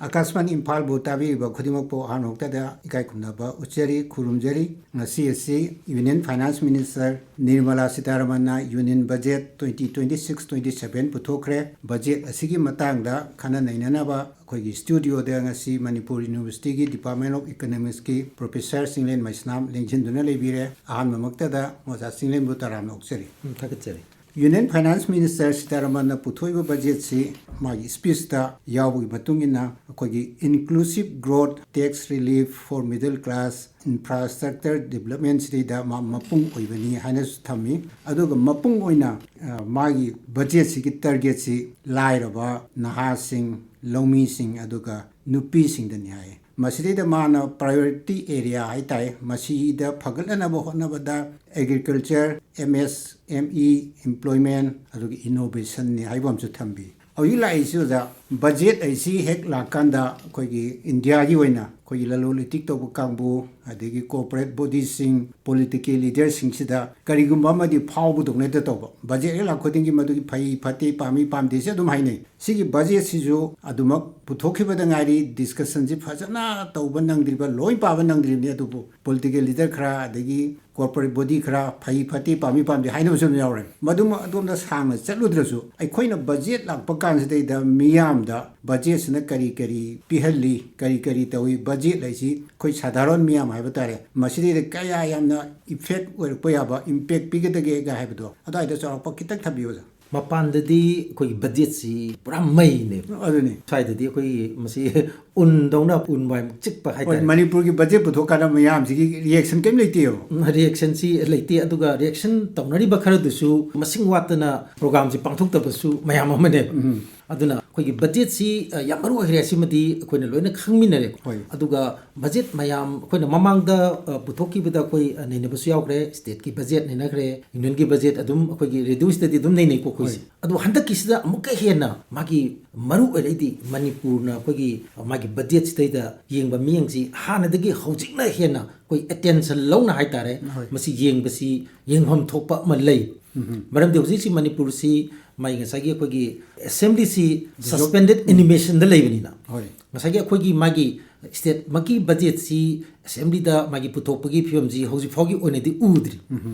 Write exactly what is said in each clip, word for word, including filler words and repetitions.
ꯑꯀꯥꯁꯕꯥꯅꯤ ꯏꯝꯐꯥꯜꯕꯨ ꯇꯥꯕꯤꯔꯤꯕ ꯈꯨꯗꯤꯡꯃꯛꯄꯨ ꯑꯍꯥꯟꯕ ꯃꯛꯇꯗ ꯏꯀꯥꯏ ꯈꯨꯝꯅꯕ ꯎꯠꯆꯔꯤ, ꯈꯨꯔꯨꯝꯖꯔꯤ꯫ ꯉꯁꯤ ꯑꯁꯤ Union Finance Minister Nirmala Sitharamanꯅ Union Budget twenty twenty-six twenty-seven ꯄꯨꯊꯣꯛꯈ꯭ꯔꯦ꯫ Budget ꯑꯁꯤꯒꯤ ꯃꯇꯥꯡꯗ ꯈꯟꯅ ꯅꯩꯅꯅꯕ ꯑꯩꯈꯣꯏꯒꯤ studioꯗ ꯉꯁꯤ Manipur Universityꯒꯤ Department of Economicsꯀꯤ Professor Chinglen ꯃꯩꯁꯅꯥꯝ ꯂꯦꯡꯁꯤꯟꯗꯨꯅ ꯂꯩꯕꯤꯔꯦ꯫ ꯑꯍꯥꯟꯕ ꯃꯛꯇꯗ ꯑꯣꯖꯥ ꯆꯤꯡꯂꯦꯟꯕꯨ ꯇꯔꯥꯝꯅ ꯑꯣꯛꯆꯔꯤ꯫ ꯎꯝ, ꯊꯥꯒꯠꯆꯔꯤ꯫ Union Finance Minister ꯁꯤꯇꯥꯔꯥꯃꯟꯅ ꯄꯨꯊꯣꯛꯏꯕ budgetꯁꯤ ꯃꯥꯒꯤ speechꯇ ꯌꯥꯎꯕꯒꯤ ꯃꯇꯨꯡ ꯏꯟꯅ ꯑꯩꯈꯣꯏꯒꯤ inclusive growth, tax relief for middle class, infrastructure development ꯁꯤꯗꯩꯗ ꯃꯥ ꯃꯄꯨꯡ ꯑꯣꯏꯕꯅꯤ ꯍꯥꯏꯅꯁꯨ ꯊꯝꯃꯤ꯫ ꯑꯗꯨꯒ ꯃꯄꯨꯡ ꯑꯣꯏꯅ, ꯑ, ꯃꯥꯒꯤ budgetꯁꯤꯒꯤ targetꯁꯤ ꯂꯥꯏꯔꯕ, ꯅꯍꯥꯁꯤꯡ, ꯂꯧꯃꯤꯁꯤꯡ ꯑꯗꯨꯒ ꯅꯨꯄꯤꯁꯤꯡꯗꯅꯤ ꯍꯥꯏ꯫ ꯃꯁꯤꯗꯩꯗ ꯃꯥꯅ priority area ꯍꯥꯏ ꯇꯥꯏ, ꯃꯁꯤꯗ ꯐꯒꯠꯅꯅꯕ ꯍꯣꯠꯅꯕꯗ agriculture, M S M E, employment ꯑꯗꯨꯒ innovationꯅꯤ ꯍꯥꯏꯕ ꯑꯃꯁꯨ ꯊꯝꯕꯤ꯫ ꯍꯧꯖꯤꯛ ꯂꯥꯛꯏꯁꯤ ꯑꯣꯖꯥ, budget ꯍꯥꯏꯁꯤ ꯍꯦꯛ ꯂꯥꯛꯀꯥꯟꯗ ꯑꯩꯈꯣꯏꯒꯤ ꯏꯟꯗꯤꯌꯥꯒꯤ ꯑꯣꯏꯅ ꯑꯩꯈꯣꯏꯒꯤ ꯂꯂꯣꯟ ꯏꯇꯤꯛ ꯇꯧꯕ ꯀꯥꯡꯕꯨ, ꯑꯗꯒꯤ corporate bodyꯁꯤꯡ, political leaderꯁꯤꯡꯁꯤꯗ ꯀꯔꯤꯒꯨꯝꯕ ꯑꯃꯗꯤ ꯐꯥꯎꯕꯗꯧꯅ ꯍꯦꯛꯇ ꯇꯧꯕ꯫ Budget ꯍꯦꯛ ꯂꯥꯛꯄ ꯈꯨꯗꯤꯡꯒꯤ ꯃꯗꯨꯒꯤ ꯐꯩ ꯐꯠꯇꯦ, ꯄꯥꯝꯃꯤ ꯄꯥꯝꯗꯦꯁꯦ ꯑꯗꯨꯝ ꯍꯥꯏꯅꯩ꯫ ꯁꯤꯒꯤ budgetꯁꯤꯁꯨ ꯑꯗꯨꯃꯛ ꯄꯨꯊꯣꯛꯈꯤꯕꯗ ꯉꯥꯏꯔꯤ, discussionꯁꯤ ꯐꯖꯅ ꯇꯧꯕ ꯅꯪꯗ꯭ꯔꯤꯕ, ꯂꯣꯏ ꯄꯥꯕ ꯅꯪꯗ꯭ꯔꯤꯕꯅꯤ꯫ ꯑꯗꯨꯕꯨ political leader ꯈꯔ, ꯑꯗꯒꯤ corporate body ꯈꯔ ꯐꯩ ꯐꯠꯇꯦ, ꯄꯥꯝꯃꯤ ꯄꯥꯝꯗꯦ ꯍꯥꯏꯅꯕꯁꯨ ꯑꯗꯨꯝ ꯌꯥꯎꯔꯦ꯫ ꯃꯗꯨꯃ ꯑꯗꯣꯝꯗ ꯁꯥꯡꯅ ꯆꯠꯂꯨꯗ꯭ꯔꯁꯨ, ꯑꯩꯈꯣꯏꯅ budget ꯂꯥꯛꯄ ꯀꯥꯟꯁꯤꯗꯩꯗ ꯃꯤꯌꯥꯝꯗ budgetꯁꯤꯅ ꯀꯔꯤ ꯀꯔꯤ ꯄꯤꯍꯜꯂꯤ, ꯀꯔꯤ ꯀꯔꯤ ꯇꯧꯏ, budget ꯍꯥꯏꯁꯤ ꯑꯩꯈꯣꯏ ꯁꯥꯙꯥꯔꯟ ꯃꯤꯌꯥꯝ ꯍꯥꯏꯕ ꯇꯥꯔꯦ, ꯃꯁꯤꯗꯩꯗ ꯀꯌꯥ ꯌꯥꯝꯅ effect ꯑꯣꯏꯔꯛꯄ ꯌꯥꯕ, impact ꯄꯤꯒꯗꯒꯦꯒ ꯍꯥꯏꯕꯗꯣ, ꯑꯗꯨꯋꯥꯏꯗ ꯆꯥꯎꯔꯥꯛꯄ ꯈꯤꯇꯪ ꯊꯝꯕꯤꯌꯨ ꯑꯣꯖꯥ꯫ ꯃꯄꯥꯟꯗꯗꯤ ꯑꯩꯈꯣꯏꯒꯤ budgetꯁꯤ ꯄꯨꯔꯥ ꯃꯩꯅꯦꯕ꯫ ꯑꯗꯨꯅꯤ꯫ ꯁ꯭ꯋꯥꯏꯗꯗꯤ ꯑꯩꯈꯣꯏꯒꯤ ꯃꯁꯤ ꯎꯟꯗꯧꯅ ꯎꯟ ꯋꯥꯏꯃꯨꯛ ꯆꯤꯛꯄ ꯍꯣꯏ, ꯍꯥꯏꯇꯥꯔꯦ꯫ ꯃꯅꯤꯄꯨꯔꯒꯤ budget ꯄꯨꯊꯣꯛꯀꯥꯟꯗ ꯃꯌꯥꯝꯁꯤꯒꯤ reactionꯁꯤ ꯀꯔꯤꯝ ꯂꯩꯇꯦꯕ꯫ ꯎꯝ, reactionꯁꯤ ꯂꯩꯇꯦ꯫ ꯑꯗꯨꯒ reaction ꯇꯧꯅꯔꯤꯕ ꯈꯔꯗꯨꯁꯨ ꯃꯁꯤꯡ ꯋꯥꯠꯇꯅ programꯁꯤ ꯄꯥꯡꯊꯣꯛꯇꯕꯁꯨ ꯃꯌꯥꯝ ꯑꯃꯅꯦꯕ꯫ ꯎꯝ꯫ ꯑꯗꯨꯅ ꯑꯩꯈꯣꯏꯒꯤ budgetꯁꯤ, ꯑ, ꯌꯥꯝ ꯃꯔꯨ ꯑꯣꯏꯈ꯭ꯔꯦ꯫ ꯑꯁꯤꯃꯗꯤ ꯑꯩꯈꯣꯏꯅ ꯂꯣꯏꯅ ꯈꯪꯃꯤꯟꯅꯔꯦ꯫ ꯍꯣꯏ꯫ ꯑꯗꯨꯒ budget ꯃꯌꯥꯝ ꯑꯩꯈꯣꯏꯅ ꯃꯃꯥꯡꯗ, ꯑ, ꯄꯨꯊꯣꯛꯈꯤꯕꯗ ꯑꯩꯈꯣꯏ, ꯑ, ꯅꯩꯅꯕꯁꯨ ꯌꯥꯎꯈ꯭ꯔꯦ꯫ Stateꯀꯤ budget ꯅꯩꯅꯈ꯭ꯔꯦ, Unionꯒꯤ budget ꯑꯗꯨꯝ ꯑꯩꯈꯣꯏꯒꯤ radioꯁꯤꯗꯗꯤ ꯑꯗꯨꯝ ꯅꯩꯅꯩꯀꯣ ꯑꯩꯈꯣꯏꯁꯦ꯫ ꯍꯣꯏ꯫ ꯑꯗꯨ ꯍꯟꯗꯛꯀꯤꯁꯤꯗ ꯑꯃꯨꯛꯀ ꯍꯦꯟꯅ ꯃꯥꯒꯤ ꯃꯔꯨ ꯑꯣꯏꯔꯛꯏꯗꯤ ꯃꯅꯤꯄꯨꯔꯅ ꯑꯩꯈꯣꯏꯒꯤ ꯃꯥꯒꯤ budgetꯁꯤꯗꯩꯗ ꯌꯦꯡꯕ ꯃꯤꯠꯌꯦꯡꯁꯤ ꯍꯥꯟꯅꯗꯒꯤ ꯍꯧꯖꯤꯛꯅ ꯍꯦꯟꯅ ꯑꯩꯈꯣꯏ attention ꯂꯧꯅ ꯍꯥꯏꯇꯥꯔꯦ꯫ ꯍꯣꯏ꯫ ꯃꯁꯤ ꯌꯦꯡꯕꯁꯤ ꯌꯦꯡꯐꯝ ꯊꯣꯛꯄ ꯑꯃ ꯂꯩ꯫ ꯎꯝ꯫ ꯃꯔꯝꯗꯤ ꯍꯧꯖꯤꯛꯁꯤ ꯃꯅꯤꯄꯨꯔꯁꯤ ꯃꯥꯒꯤ ꯉꯁꯥꯏꯒꯤ ꯑꯩꯈꯣꯏꯒꯤ assemblyꯁꯤ suspended animationꯗ ꯂꯩꯕꯅꯤꯅ꯫ ꯍꯣꯏ꯫ ꯉꯁꯥꯏꯒꯤ ꯑꯩꯈꯣꯏꯒꯤ ꯃꯥꯒꯤ ꯁ꯭ꯇꯦꯠꯃꯛꯀꯤ ꯕꯖꯦꯠꯁꯤ ꯑꯦꯁꯦꯝꯕ꯭ꯂꯤꯗ ꯃꯥꯒꯤ ꯄꯨꯊꯣꯛꯄꯒꯤ ꯐꯤꯕꯝꯁꯤ ꯍꯧꯖꯤꯛ ꯐꯥꯎꯒꯤ ꯑꯣꯏꯅꯗꯤ ꯎꯗ꯭ꯔꯤ꯫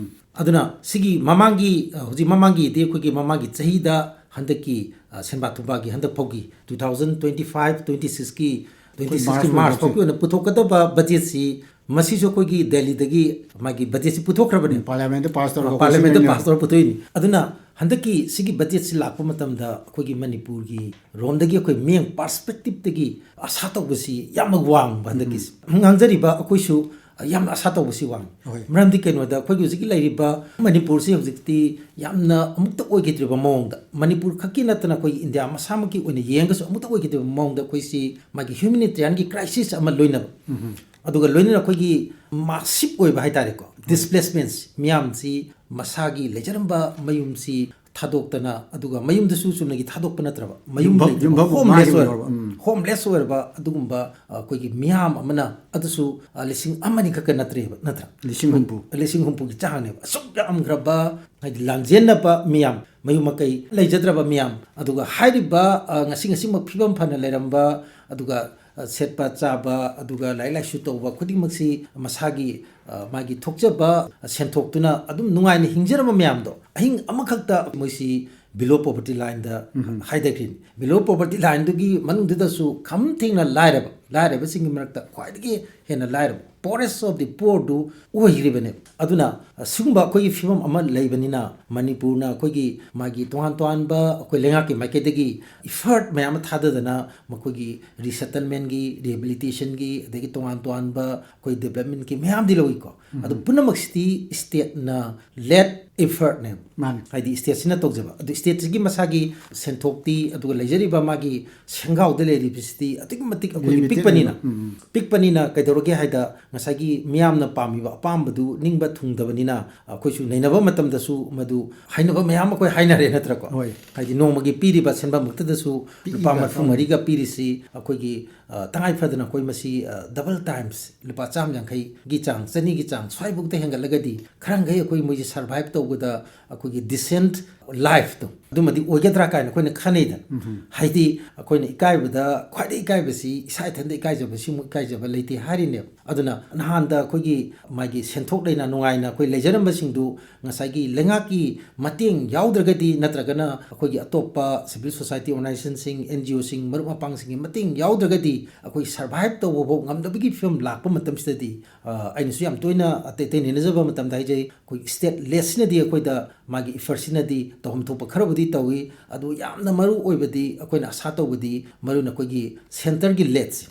ꯑꯗꯨꯅ ꯁꯤꯒꯤ ꯃꯃꯥꯡꯒꯤ, ꯑ, ꯍꯧꯖꯤꯛ ꯃꯃꯥꯡꯒꯤꯗꯤ ꯑꯩꯈꯣꯏꯒꯤ ꯃꯃꯥꯡꯒꯤ ꯆꯍꯤꯗ ꯍꯟꯗꯛꯀꯤ, ꯑ, ꯁꯦꯟꯕꯥ ꯊꯨꯝꯕꯥꯒꯤ ꯍꯟꯗꯛ ꯐꯥꯎꯒꯤ two thousand twenty five twenty sixꯀꯤ, twenty sixꯀꯤ March March ꯐꯥꯎꯒꯤ ꯑꯣꯏꯅ ꯄꯨꯊꯣꯛꯀꯗꯕ ꯕꯖꯦꯠꯁꯤ ꯃꯁꯤꯁꯨ ꯑꯩꯈꯣꯏꯒꯤ ꯗꯦꯜꯂꯤꯗꯒꯤ ꯃꯥꯒꯤ ꯕꯖꯦꯠꯁꯤ ꯄꯨꯊꯣꯛꯈ꯭ꯔꯕꯅꯤ꯫ ꯎꯝ, ꯄꯥꯔꯂꯤꯌꯥꯃꯦꯟꯗ ꯄꯥꯁ ꯇꯧꯔꯒ ꯑꯩꯈꯣꯏ ꯄꯥꯔꯂꯤꯌꯥꯃꯦꯟꯗ ꯁꯤꯖꯤꯟꯅꯩꯅꯦ꯫ ꯄꯥꯁ ꯇꯧꯔꯒ ꯄꯨꯊꯣꯛꯏꯅꯤ꯫ ꯑꯗꯨꯅ ꯍꯟꯗꯛꯀꯤ ꯁꯤꯒꯤ ꯕꯖꯦꯠꯁꯤ ꯂꯥꯛꯄ ꯃꯇꯝꯗ ꯑꯩꯈꯣꯏꯒꯤ ꯃꯅꯤꯄꯨꯔꯒꯤ ꯔꯣꯝꯗꯒꯤ ꯑꯩꯈꯣꯏ ꯃꯤꯌꯥꯝ ꯄꯥꯔꯁꯄꯦꯛꯇꯤꯞꯇꯒꯤ ꯑꯁꯥ ꯇꯧꯕꯁꯤ ꯌꯥꯝꯅ ꯋꯥꯡꯕ ꯍꯟꯗꯛꯀꯤꯁꯤ꯫ ꯎꯝ꯫ ꯉꯥꯡꯖꯔꯤꯕ ꯑꯩꯈꯣꯏꯁꯨ ꯌꯥꯝꯅ ꯑꯁꯥ ꯇꯧꯕꯁꯤ ꯋꯥꯡꯉꯤ꯫ ꯍꯣꯏ꯫ ꯃꯔꯝꯗꯤ ꯀꯩꯅꯣꯗ ꯑꯩꯈꯣꯏꯒꯤ ꯍꯧꯖꯤꯛꯀꯤ ꯂꯩꯔꯤꯕ ꯃꯅꯤꯄꯨꯔꯁꯤ ꯍꯧꯖꯤꯛꯇꯤ ꯌꯥꯝꯅ ꯑꯃꯨꯛꯇ ꯑꯣꯏꯈꯤꯗ꯭ꯔꯤꯕ ꯃꯑꯣꯡꯗ, ꯃꯅꯤꯄꯨꯔ ꯈꯛꯀꯤ ꯅꯠꯇꯅ ꯑꯩꯈꯣꯏꯒꯤ ꯏꯟꯗꯤꯌꯥ ꯃꯁꯥꯃꯛꯀꯤ ꯑꯣꯏꯅ ꯌꯦꯡꯉꯒꯁꯨ ꯑꯃꯨꯛꯇ ꯑꯣꯏꯈꯤꯗ꯭ꯔꯤꯕ ꯃꯑꯣꯡꯗ ꯑꯩꯈꯣꯏꯁꯤ ꯃꯥꯒꯤ humanitarianꯒꯤ crisis ꯑꯃ ꯂꯣꯏꯅꯕ, ꯎꯝ꯫ ꯑꯗꯨꯒ ꯂꯣꯏꯅꯅ ꯑꯩꯈꯣꯏꯒꯤ ꯃꯥꯁꯤꯞ ꯑꯣꯏꯕ ꯍꯥꯏꯇꯥꯔꯦꯀꯣ, ꯍꯣꯏ꯫ Displacements, ꯃꯤꯌꯥꯝꯁꯤ ꯃꯁꯥꯒꯤ ꯂꯩꯖꯔꯝꯕ ꯃꯌꯨꯝꯁꯤ ꯊꯥꯗꯣꯛꯇꯅ, ꯑꯗꯨꯒ ꯃꯌꯨꯝꯗꯁꯨ ꯆꯨꯝꯅꯒꯤ ꯊꯥꯗꯣꯛꯄ ꯅꯠꯇ꯭ꯔꯕ, ꯃꯌꯨꯝ ꯌꯨꯝꯐꯝ, ꯂꯩꯇꯕ, ꯌꯨꯝꯐꯝ homeless ꯃꯥꯒꯤ ꯑꯣꯏꯔꯕ, ꯑꯣꯏꯔꯕ, ꯎꯝ꯫ Homeless ꯑꯣꯏꯔꯕ ꯑꯗꯨꯒꯨꯝꯕ, ꯑ, ꯑꯩꯈꯣꯏꯒꯤ ꯃꯤꯌꯥꯝ ꯑꯃꯅ ꯑꯗꯨꯁꯨ, ꯑ, ꯂꯤꯁꯤꯡ ꯑꯃ ꯑꯅꯤ ꯈꯛꯇ ꯅꯠꯇ꯭ꯔꯦꯕ, ꯅꯠꯇ꯭ꯔꯥ? ꯂꯤꯁꯤꯡ ꯍꯨꯝꯐꯨ꯫ ꯂꯤꯁꯤꯡ ꯍꯨꯝꯐꯨꯒꯤ ꯆꯥꯡꯅꯦꯕ꯫ ꯑꯁꯨꯛ ꯌꯥꯝꯈ꯭ꯔꯕ, ꯍꯥꯏꯗꯤ, ꯂꯥꯟꯖꯦꯟꯅꯕ ꯃꯤꯌꯥꯝ, ꯃꯌꯨꯝ ꯃꯀꯩ ꯂꯩꯖꯗ꯭ꯔꯕ ꯃꯤꯌꯥꯝ, ꯑꯗꯨꯒ ꯍꯥꯏꯔꯤꯕ, ꯑ, ꯉꯁꯤ ꯉꯁꯤꯃꯛ ꯐꯤꯕꯝ ꯐꯅ ꯂꯩꯔꯝꯕ, ꯑꯗꯨꯒ, ꯑ, ꯁꯦꯠꯄ ꯆꯥꯕ, ꯑꯗꯨꯒ ꯂꯥꯏꯔꯤꯛ ꯂꯥꯏꯁꯨ ꯇꯧꯕ ꯈꯨꯗꯤꯡꯃꯛꯁꯤ ꯃꯁꯥꯒꯤ, ꯑ, ꯃꯥꯒꯤ ꯊꯣꯛꯆꯕ ꯁꯦꯟꯊꯣꯛꯇꯨꯅ ꯑꯗꯨꯝ ꯅꯨꯡꯉꯥꯏꯅ ꯍꯤꯡꯖꯔꯝꯕ ꯃꯌꯥꯝꯗꯣ ꯑꯍꯤꯡ ꯑꯃꯈꯛꯇ ꯃꯣꯏꯁꯤ below poverty lineꯗ ꯎꯝ꯫ ꯍꯥꯏꯊꯈ꯭ꯔꯤꯅꯤ꯫ Below poverty lineꯗꯨꯒꯤ ꯃꯅꯨꯡꯗꯨꯗꯁꯨ ꯈꯝ ꯊꯦꯡꯅ ꯂꯥꯏꯔꯕ, ꯂꯥꯏꯔꯕꯁꯤꯡꯒꯤ ꯃꯔꯛꯇ ꯈ꯭ꯋꯥꯏꯗꯒꯤ ꯍꯦꯟꯅ ꯂꯥꯏꯔꯕ, poorest of the poorꯗꯨ ꯑꯣꯏꯈ꯭ꯔꯤꯕꯅꯦ꯫ ꯑꯗꯨꯅ, ꯑ, ꯁꯤꯒꯨꯝꯕ ꯑꯩꯈꯣꯏꯒꯤ ꯐꯤꯕꯝ ꯑꯃ ꯂꯩꯕꯅꯤꯅ, ꯃꯅꯤꯄꯨꯔꯅ ꯑꯩꯈꯣꯏꯒꯤ ꯃꯥꯒꯤ ꯇꯣꯉꯥꯟ ꯇꯣꯉꯥꯟꯕ ꯑꯩꯈꯣꯏ ꯂꯩꯉꯥꯛꯀꯤ ꯃꯥꯏꯀꯩꯗꯒꯤ effort ꯃꯌꯥꯝ ꯑꯃ ꯊꯥꯗꯗꯅ ꯃꯈꯣꯏꯒꯤ resettlementꯒꯤ, rehabilitationꯒꯤ, ꯑꯗꯒꯤ ꯇꯣꯉꯥꯟ ꯇꯣꯉꯥꯟꯕ ꯑꯩꯈꯣꯏ developmentꯀꯤ ꯃꯌꯥꯝꯗꯤ ꯂꯧꯏꯀꯣ꯫ ꯎꯝ꯫ ꯑꯗꯨ ꯄꯨꯝꯅꯃꯛꯁꯤꯗꯤ stateꯅ led effortꯅꯦꯕ꯫ ꯃꯥꯅꯤ꯫ ꯍꯥꯏꯗꯤ stateꯁꯤꯅ ꯇꯧꯖꯕ꯫ ꯑꯗꯨ stateꯁꯤꯒꯤ ꯃꯁꯥꯒꯤ ꯁꯦꯟꯊꯣꯛꯇꯤ, ꯑꯗꯨꯒ ꯂꯩꯖꯔꯤꯕ ꯃꯥꯒꯤ ꯁꯦꯟꯒꯥꯎꯗ ꯂꯩꯔꯤꯕꯁꯤꯗꯤ ꯑꯗꯨꯛꯀꯤ ꯃꯇꯤꯛ ꯑꯩꯈꯣꯏꯒꯤ ꯂꯤꯃꯤꯇꯦꯠ ꯄꯤꯛꯄꯅꯤꯅ, ꯑꯣꯏꯕ꯫ ꯎꯝ, ꯎꯝ꯫ ꯄꯤꯛꯄꯅꯤꯅ ꯀꯩꯗꯧꯔꯒꯦ ꯍꯥꯏꯗ ꯉꯁꯥꯏꯒꯤ ꯃꯤꯌꯥꯝꯅ ꯄꯥꯝꯃꯤꯕ ꯑꯄꯥꯝꯕꯗꯨ ꯅꯤꯡꯕ ꯊꯨꯡꯗꯕꯅꯤꯅ ꯑꯩꯈꯣꯏꯁꯨ ꯅꯩꯅꯕ ꯃꯇꯝꯗꯁꯨ ꯃꯗꯨ ꯍꯥꯏꯅꯕ ꯃꯌꯥꯝ ꯑꯩꯈꯣꯏ ꯍꯥꯏꯅꯔꯦ ꯅꯠꯇ꯭ꯔꯥꯀꯣ? ꯍꯣꯏ꯫ ꯍꯥꯏꯗꯤ ꯅꯣꯡꯃꯒꯤ ꯄꯤꯔꯤꯕ ꯁꯦꯟꯐꯝ ꯈꯛꯇꯗꯁꯨ ꯂꯨꯄꯥ ꯄꯤꯛꯏꯕ ꯃꯔꯤꯐꯨ ꯃꯔꯤꯒ ꯄꯤꯔꯤꯁꯤ ꯑꯩꯈꯣꯏꯒꯤ, ꯑ, ꯇꯉꯥꯏ ꯐꯗꯅ ꯑꯩꯈꯣꯏ ꯃꯁꯤ, ꯑ, double times ꯂꯨꯄꯥ ꯆꯥꯝꯃ ꯌꯥꯡꯈꯩꯒꯤ ꯆꯥꯡ, ꯆꯅꯤꯒꯤ ꯆꯥꯡ ꯁ꯭ꯋꯥꯏꯐꯥꯎꯗ ꯍꯦꯟꯒꯠꯂꯒꯗꯤ ꯈꯔ ꯃꯈꯩ ꯑꯩꯈꯣꯏ ꯃꯣꯏꯁꯦ survive ꯇꯧꯕꯗ ꯑꯩꯈꯣꯏꯒꯤ decent ꯂꯥꯏꯐꯇꯣ ꯑꯗꯨꯃꯗꯤ ꯑꯣꯏꯒꯗ꯭ꯔꯥ ꯀꯥꯏꯅ ꯑꯩꯈꯣꯏꯅ ꯈꯟꯅꯩꯗꯅ꯫ ꯍꯥꯏꯗꯤ ꯑꯩꯈꯣꯏꯅ ꯏꯀꯥꯏꯕꯗ ꯈ꯭ꯋꯥꯏꯗꯩ ꯏꯀꯥꯏꯕꯁꯤ ꯏꯁꯥ ꯏꯊꯟꯇ ꯏꯀꯥꯏꯖꯕ, ꯁꯤꯃꯨꯛ ꯏꯀꯥꯏꯖꯕ ꯂꯩꯇꯦ ꯍꯥꯏꯔꯤꯅꯦꯕ꯫ ꯑꯗꯨꯅ ꯅꯍꯥꯟꯗ ꯑꯩꯈꯣꯏꯒꯤ ꯃꯥꯒꯤ ꯁꯦꯟꯊꯣꯛ ꯂꯩꯅ ꯅꯨꯡꯉꯥꯏꯅ ꯑꯩꯈꯣꯏ ꯂꯩꯖꯔꯝꯕꯁꯤꯡꯗꯨ ꯉꯁꯥꯏꯒꯤ ꯂꯩꯉꯥꯛꯀꯤ ꯃꯇꯦꯡ ꯌꯥꯎꯗ꯭ꯔꯒꯗꯤ, ꯅꯠꯇ꯭ꯔꯒꯅ ꯑꯩꯈꯣꯏꯒꯤ ꯑꯇꯣꯞꯄ civil society organizationꯁꯤꯡ, NGOꯁꯤꯡ, ꯃꯔꯨꯞ ꯃꯄꯥꯡꯁꯤꯡꯒꯤ ꯃꯇꯦꯡ ꯌꯥꯎꯗ꯭ꯔꯒꯗꯤ ꯑꯩꯈꯣꯏ survive ꯇꯧꯕꯐꯥꯎ ꯉꯝꯗꯕꯒꯤ ꯐꯤꯕꯝ ꯂꯥꯛꯄ ꯃꯇꯝꯁꯤꯗꯗꯤ, ꯑ, ꯑꯩꯅꯁꯨ ꯌꯥꯝ ꯇꯣꯏꯅ ꯑꯇꯩ ꯑꯇꯩ ꯅꯩꯅꯖꯕ ꯃꯇꯝꯗ ꯍꯥꯏꯖꯩ, ꯑꯩꯈꯣꯏ state ꯂꯦꯗꯁꯤꯅꯗꯤ ꯑꯩꯈꯣꯏꯗ ꯃꯥꯒꯤ effortꯁꯤꯅꯗꯤ ꯇꯧꯐꯝ ꯊꯣꯛꯄ ꯈꯔꯕꯨꯗꯤ ꯇꯧꯏ꯫ ꯑꯗꯨ ꯌꯥꯝꯅ ꯃꯔꯨ ꯑꯣꯏꯕꯗꯤ ꯑꯩꯈꯣꯏꯅ ꯑꯁꯥ ꯇꯧꯕꯗꯤ ꯃꯔꯨ ꯑꯣꯏꯅ ꯑꯩꯈꯣꯏꯒꯤ centreꯒꯤ ꯂꯦꯗꯁꯦ,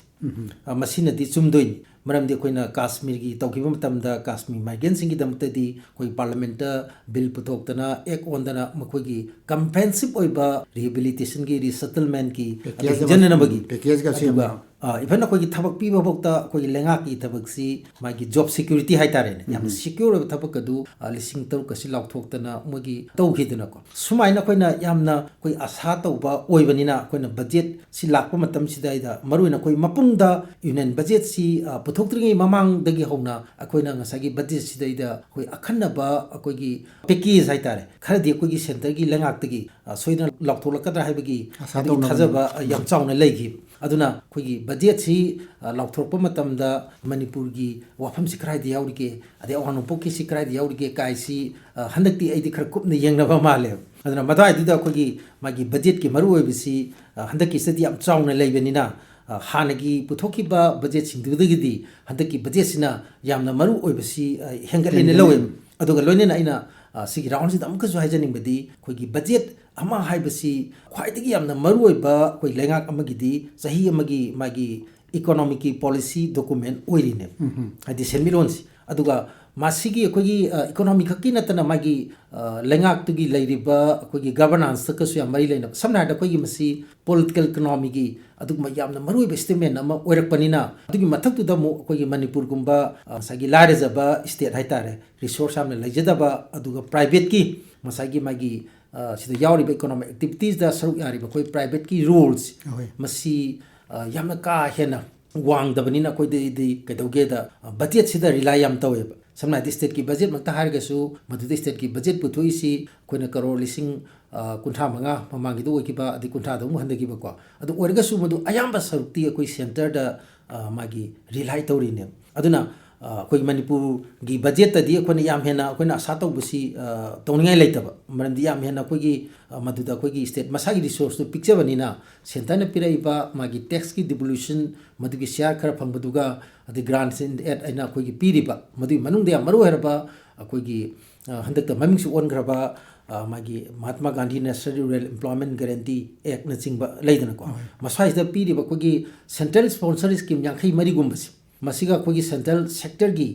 ꯑ, ꯃꯁꯤꯅꯗꯤ ꯆꯨꯝꯗꯣꯏꯅꯤ꯫ ꯃꯔꯝꯗꯤ ꯑꯩꯈꯣꯏꯅ ꯀꯥꯁꯃꯤꯔꯒꯤ ꯇꯧꯈꯤꯕ ꯃꯇꯝꯗ ꯀꯥꯁꯃꯤꯔ migrantꯁꯤꯡꯒꯤꯗꯃꯛꯇꯗꯤ ꯑꯩꯈꯣꯏ parliamentꯇ bill ꯄꯨꯊꯣꯛꯇꯅ, act ꯑꯣꯟꯗꯅ ꯃꯈꯣꯏꯒꯤ comprehensive ꯑꯣꯏꯕ rehabilitationꯒꯤ, resettlementꯀꯤ, ꯑꯗꯨ package ꯑꯃ, ꯍꯤꯡꯖꯟꯅꯅꯕꯒꯤ, ꯎꯝ, packageꯀ ꯑꯗꯨꯒ, ꯁꯦꯝꯗꯅ꯫ ꯑ, even ꯑꯩꯈꯣꯏꯒꯤ ꯊꯕꯛ ꯄꯤꯕ ꯐꯥꯎꯗ ꯑꯩꯈꯣꯏꯒꯤ ꯂꯩꯉꯥꯛꯀꯤ ꯊꯕꯛꯁꯤ ꯃꯥꯒꯤ job security ꯍꯥꯏꯇꯥꯔꯦꯅꯦ, ꯌꯥꯝꯅ secure ꯑꯣꯏꯕ ꯊꯕꯛ ꯑꯗꯨ, ꯑ, ꯂꯤꯁꯤꯡ ꯇꯔꯨꯛꯀꯁꯤ ꯂꯥꯎꯊꯣꯛꯇꯅ ꯃꯣꯏꯒꯤ ꯇꯧꯈꯤꯗꯅꯀꯣ꯫ ꯁꯨꯃꯥꯏꯅ ꯑꯩꯈꯣꯏꯅ ꯌꯥꯝꯅ ꯑꯩꯈꯣꯏ ꯑꯁꯥ ꯇꯧꯕ ꯑꯣꯏꯕꯅꯤꯅ ꯑꯩꯈꯣꯏꯅ budget ꯁꯤ ꯂꯥꯛꯄ ꯃꯇꯝꯁꯤꯗꯩꯗ, ꯃꯔꯨꯑꯣꯏꯅ ꯑꯩꯈꯣꯏ ꯃꯄꯨꯡꯗ union budgetꯁꯤ, ꯑ, ꯄꯨꯊꯣꯛꯇ꯭ꯔꯤꯉꯩ ꯃꯃꯥꯡꯗꯒꯤ ꯍꯧꯅ ꯑꯩꯈꯣꯏꯅ ꯉꯁꯥꯏꯒꯤ budgetꯁꯤꯗꯩꯗ ꯑꯩꯈꯣꯏ ꯑꯈꯟꯅꯕ ꯑꯩꯈꯣꯏꯒꯤ package ꯍꯥꯏꯇꯥꯔꯦ, ꯈꯔꯗꯤ ꯑꯩꯈꯣꯏꯒꯤ centreꯒꯤ ꯂꯩꯉꯥꯛꯇꯒꯤ, ꯑ, ꯁꯣꯏꯗꯅ ꯂꯥꯎꯊꯣꯛꯂꯛꯀꯗ꯭ꯔꯥ ꯍꯥꯏꯕꯒꯤ, ꯑꯁꯥ ꯍꯥꯏꯕꯒꯤ ꯇꯧꯅꯕꯅꯤ꯫ ꯊꯥꯖꯕ, ꯑ, ꯌꯥꯝ ꯆꯥꯎꯅ ꯂꯩꯈꯤ꯫ ꯑꯗꯨꯅ ꯑꯩꯈꯣꯏꯒꯤ budgetꯁꯤ, ꯑ, ꯂꯥꯎꯊꯣꯔꯛꯄ ꯃꯇꯝꯗ ꯃꯅꯤꯄꯨꯔꯒꯤ ꯋꯥꯐꯝꯁꯤ ꯀꯗꯥꯏꯗ ꯌꯥꯎꯔꯤꯒꯦ, ꯑꯗꯩ ꯑꯋꯥꯡ ꯅꯣꯡꯄꯣꯛꯀꯤꯁꯤ ꯀꯗꯥꯏꯗ ꯌꯥꯎꯔꯤꯒꯦ ꯀꯥꯏꯁꯤ, ꯑ, ꯍꯟꯗꯛꯇꯤ ꯑꯩꯗꯤ ꯈꯔ ꯀꯨꯞꯅ ꯌꯦꯡꯅꯕ ꯃꯥꯜꯂꯦ꯫ ꯑꯗꯨꯅ ꯃꯗꯨꯋꯥꯏꯗꯨꯗ ꯑꯩꯈꯣꯏꯒꯤ ꯃꯥꯒꯤ budgetꯀꯤ ꯃꯔꯨꯑꯣꯏꯕꯁꯤ, ꯑ, ꯍꯟꯗꯛꯀꯤꯁꯤꯗꯗꯤ ꯌꯥꯝ ꯆꯥꯎꯅ ꯂꯩꯕꯅꯤꯅ, ꯑ, ꯍꯥꯟꯅꯒꯤ ꯄꯨꯊꯣꯛꯈꯤꯕ budgetꯁꯤꯡꯗꯨꯗꯒꯤꯗꯤ ꯍꯟꯗꯛꯀꯤ budgetꯁꯤꯅ ꯌꯥꯝꯅ ꯃꯔꯨꯑꯣꯏꯕꯁꯤ, ꯑ, ꯍꯦꯟꯒꯠꯂꯦꯅ ꯍꯦꯟꯒꯠꯂꯦ꯫ ꯂꯧꯋꯦ꯫ ꯑꯗꯨꯒ ꯂꯣꯏꯅꯅ ꯑꯩꯅ, ꯑ, ꯁꯤꯒꯤ roundꯁꯤꯗ ꯑꯃꯨꯛꯀꯁꯨ ꯍꯥꯏꯖꯅꯤꯡꯕꯗꯤ, ꯑꯩꯈꯣꯏꯒꯤ budget ꯑꯃ ꯍꯥꯏꯕꯁꯤ ꯈ꯭ꯋꯥꯏꯗꯒꯤ ꯌꯥꯝꯅ ꯃꯔꯨꯑꯣꯏꯕ ꯑꯩꯈꯣꯏ ꯂꯩꯉꯥꯛ ꯑꯃꯒꯤꯗꯤ ꯆꯍꯤ ꯑꯃꯒꯤ ꯃꯥꯒꯤ economicꯀꯤ policy document ꯑꯣꯏꯔꯤꯅꯦꯕ꯫ ꯎꯝ꯫ ꯍꯥꯏꯗꯤ ꯁꯦꯟꯃꯤꯠꯂꯣꯟꯁꯤ꯫ ꯑꯗꯨꯒ ꯃꯁꯤꯒꯤ ꯑꯩꯈꯣꯏꯒꯤ, ꯑ, economy ꯈꯛꯀꯤ ꯅꯠꯇꯅ ꯃꯥꯒꯤ, ꯑ, ꯂꯩꯉꯥꯛꯇꯨꯒꯤ ꯂꯩꯔꯤꯕ ꯑꯩꯈꯣꯏꯒꯤ governanceꯇꯒꯁꯨ ꯌꯥꯝ ꯃꯔꯤ ꯂꯩꯅꯕ꯫ ꯁꯝꯅ ꯍꯥꯏꯔꯕꯗ ꯑꯩꯈꯣꯏꯒꯤ ꯃꯁꯤ political economyꯒꯤ ꯑꯗꯨꯒꯨꯝꯕ ꯌꯥꯝꯅ ꯃꯔꯨꯑꯣꯏꯕ statement ꯑꯃ ꯑꯣꯏꯔꯛꯄꯅꯤꯅ, ꯑꯗꯨꯒꯤ ꯃꯊꯛꯇꯨꯗ ꯑꯃꯨꯛ ꯑꯩꯈꯣꯏꯒꯤ ꯃꯅꯤꯄꯨꯔꯒꯨꯝꯕ, ꯑ, ꯉꯁꯥꯏꯒꯤ ꯂꯥꯏꯔꯖꯕ state ꯍꯥꯏꯇꯥꯔꯦ, resource ꯌꯥꯝꯅ ꯂꯩꯖꯗꯕ, ꯑꯗꯨꯒ privateꯀꯤ ꯉꯁꯥꯏꯒꯤ ꯃꯥꯒꯤ, ꯑ, ꯁꯤꯗ ꯌꯥꯎꯔꯤꯕ economic activitiesꯇ ꯁꯔꯨꯛ ꯌꯥꯔꯤꯕ ꯑꯩꯈꯣꯏ privateꯀꯤ roleꯁꯦ, ꯍꯣꯏ꯫ ꯃꯁꯤ, ꯑ, ꯌꯥꯝꯅ ꯀꯥ ꯍꯦꯟꯅ ꯋꯥꯡꯗꯕꯅꯤꯅ ꯑꯩꯈꯣꯏꯗꯗꯤ ꯀꯩꯗꯧꯒꯦꯗ, ꯑ, budgetꯁꯤꯗ rely ꯌꯥꯝ ꯇꯧꯋꯦꯕ꯫ ꯁꯝꯅ ꯍꯥꯏꯔꯕꯗ ꯁ꯭ꯇꯦꯠꯀꯤ ꯕꯖꯦꯠꯃꯛꯇ ꯍꯥꯏꯔꯒꯁꯨ, ꯃꯗꯨꯗ ꯁ꯭ꯇꯦꯠꯀꯤ ꯕꯖꯦꯠ ꯄꯨꯊꯣꯛꯏꯁꯤ ꯑꯩꯈꯣꯏꯅ ꯀꯔꯣꯔ ꯂꯤꯁꯤꯡ, ꯑ, ꯀꯨꯟꯊ꯭ꯔꯥ ꯃꯉꯥ ꯃꯃꯥꯡꯒꯤꯗ ꯑꯣꯏꯈꯤꯕ, ꯑꯗꯩ ꯀꯨꯟꯊ꯭ꯔꯥꯗ ꯑꯃꯨꯛ ꯍꯟꯊꯈꯤꯕꯀꯣ꯫ ꯑꯗꯨ ꯑꯣꯏꯔꯒꯁꯨ ꯃꯗꯨ ꯑꯌꯥꯝꯕ ꯁꯔꯨꯛꯇꯤ ꯑꯩꯈꯣꯏ ꯁꯦꯟꯇꯔꯗ, ꯑ, ꯃꯥꯒꯤ ꯔꯤꯂꯥꯏ ꯇꯧꯔꯤꯅꯦꯕ꯫ ꯑꯗꯨꯅ, ꯑ, ꯑꯩꯈꯣꯏ ꯃꯅꯤꯄꯨꯔꯒꯤ ꯕꯖꯦꯠꯇꯗꯤ ꯑꯩꯈꯣꯏꯅ ꯌꯥꯝ ꯍꯦꯟꯅ ꯑꯩꯈꯣꯏꯅ ꯑꯁꯥ ꯇꯧꯕꯁꯤ, ꯑ, ꯇꯧꯅꯤꯡꯉꯥꯏ ꯂꯩꯇꯕ꯫ ꯃꯔꯝꯗꯤ ꯌꯥꯝ ꯍꯦꯟꯅ ꯑꯩꯈꯣꯏꯒꯤ, ꯑ, ꯃꯗꯨꯗ ꯑꯩꯈꯣꯏꯒꯤ ꯁ꯭ꯇꯦꯠ ꯃꯁꯥꯒꯤ ꯔꯤꯁꯣꯔꯁꯇꯨ ꯄꯤꯛꯆꯕꯅꯤꯅ, ꯁꯦꯟꯇꯔꯅ ꯄꯤꯔꯛꯏꯕ ꯃꯥꯒꯤ ꯇꯦꯛꯁꯀꯤ ꯗꯤꯚꯣꯂꯨꯁꯟ, ꯃꯗꯨꯒꯤ ꯁꯤꯌꯥꯔ ꯈꯔ ꯐꯪꯕꯗꯨꯒ, ꯑꯗꯩ ꯒ꯭ꯔꯥꯟꯁ ꯏꯟ ꯑꯦꯗ ꯍꯥꯏꯅ ꯑꯩꯈꯣꯏꯒꯤ ꯄꯤꯔꯤꯕ, ꯃꯗꯨꯒꯤ ꯃꯅꯨꯡꯗ ꯌꯥꯝ ꯃꯔꯨ ꯑꯣꯏꯔꯕ ꯑꯩꯈꯣꯏꯒꯤ, ꯑ, ꯍꯟꯗꯛꯇ ꯃꯃꯤꯡꯁꯨ ꯑꯣꯟꯈ꯭ꯔꯕ, ꯑ, ꯃꯥꯒꯤ Mahatma Gandhi national rural employment guarantee ꯑꯦꯛꯅꯆꯤꯡꯕ ꯂꯩꯗꯅꯀꯣ꯫ ꯍꯣꯏ꯫ ꯃꯁ꯭ꯋꯥꯏꯁꯤꯗ ꯄꯤꯔꯤꯕ ꯑꯩꯈꯣꯏꯒꯤ ꯁꯦꯟꯇ꯭ꯔꯦꯜ ꯁ꯭ꯄꯣꯟꯁꯔ ꯁ꯭ꯀꯤꯝ ꯌꯥꯡꯈꯩ ꯃꯔꯤꯒꯨꯝꯕꯁꯦ, ꯃꯁꯤꯒ ꯑꯩꯈꯣꯏꯒꯤ ꯁꯦꯟꯇ꯭ꯔꯦꯜ ꯁꯦꯛꯇꯔꯒꯤ